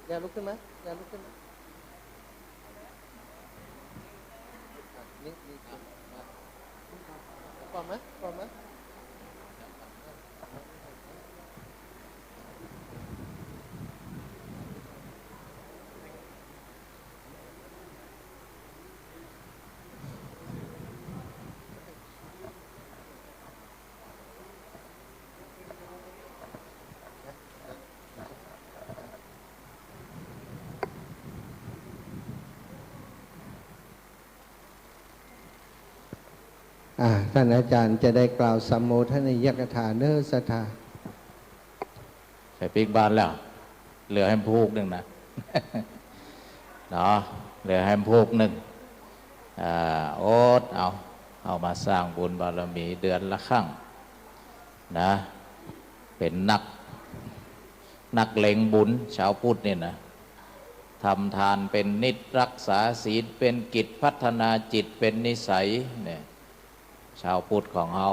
อย่าลุกขึ้นมา อย่าลุกขึ้นมา นี่ นี่ นี่ พร้อมไหม พร้อมไหม อ่า ท่านอาจารย์จะได้กล่าวสัมโมทนียกถาเน้อ ศรัทธา ใส่ปิ๊กบานแล้ว เหลือแหมพูกนึ่งนะ เนาะ เหลือแหมพูกนึ่ง อ่า อดเอา เอามาสร้างบุญบารมีเดือนละครั้งนะ เป๋นนัก นักเลงบุญ ชาวพุทธเนี่ยนะ ทำทานเป๋นนิตย์ รักษาศีลเป๋นกิจ พัฒนาจิตเป๋นนิสัยเนี่ย ชาวพุทธของเฮา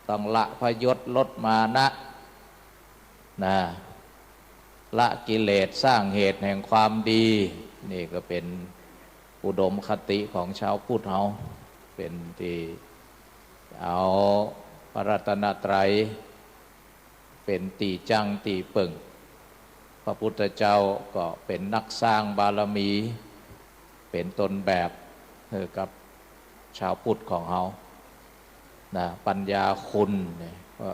ต้องละพยศ ลดมานะ นะ ละกิเลส สร้างเหตุแห่งความดี นี่ก็เป๋นอุดมคติของชาวพุทธเฮา เป๋นตี้เอาพระรัตนตรัย เป๋นตี้จั้งตี้เปิ้ง พระพุทธเจ้าก็เป๋นนักสร้างบารมี เป๋นต้นแบบหื้อกับชาวพุทธของเฮา นะ ปัญญาคุณเนี่ย ก็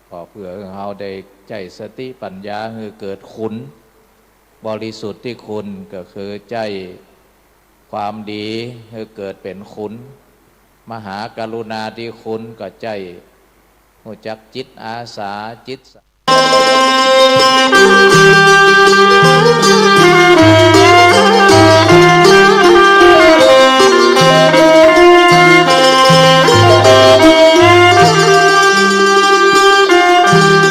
ก็เปื้อหื้อเฮาได้ใจ๊สติปัญญาหื้อเกิดคุณ บริสุทธิคุณก็คือใจ๊ความดีหื้อเกิดเป๋นคุณ มหากรุณาธิคุณก็ใจ๊ ฮู้จักจิตอาสา จิต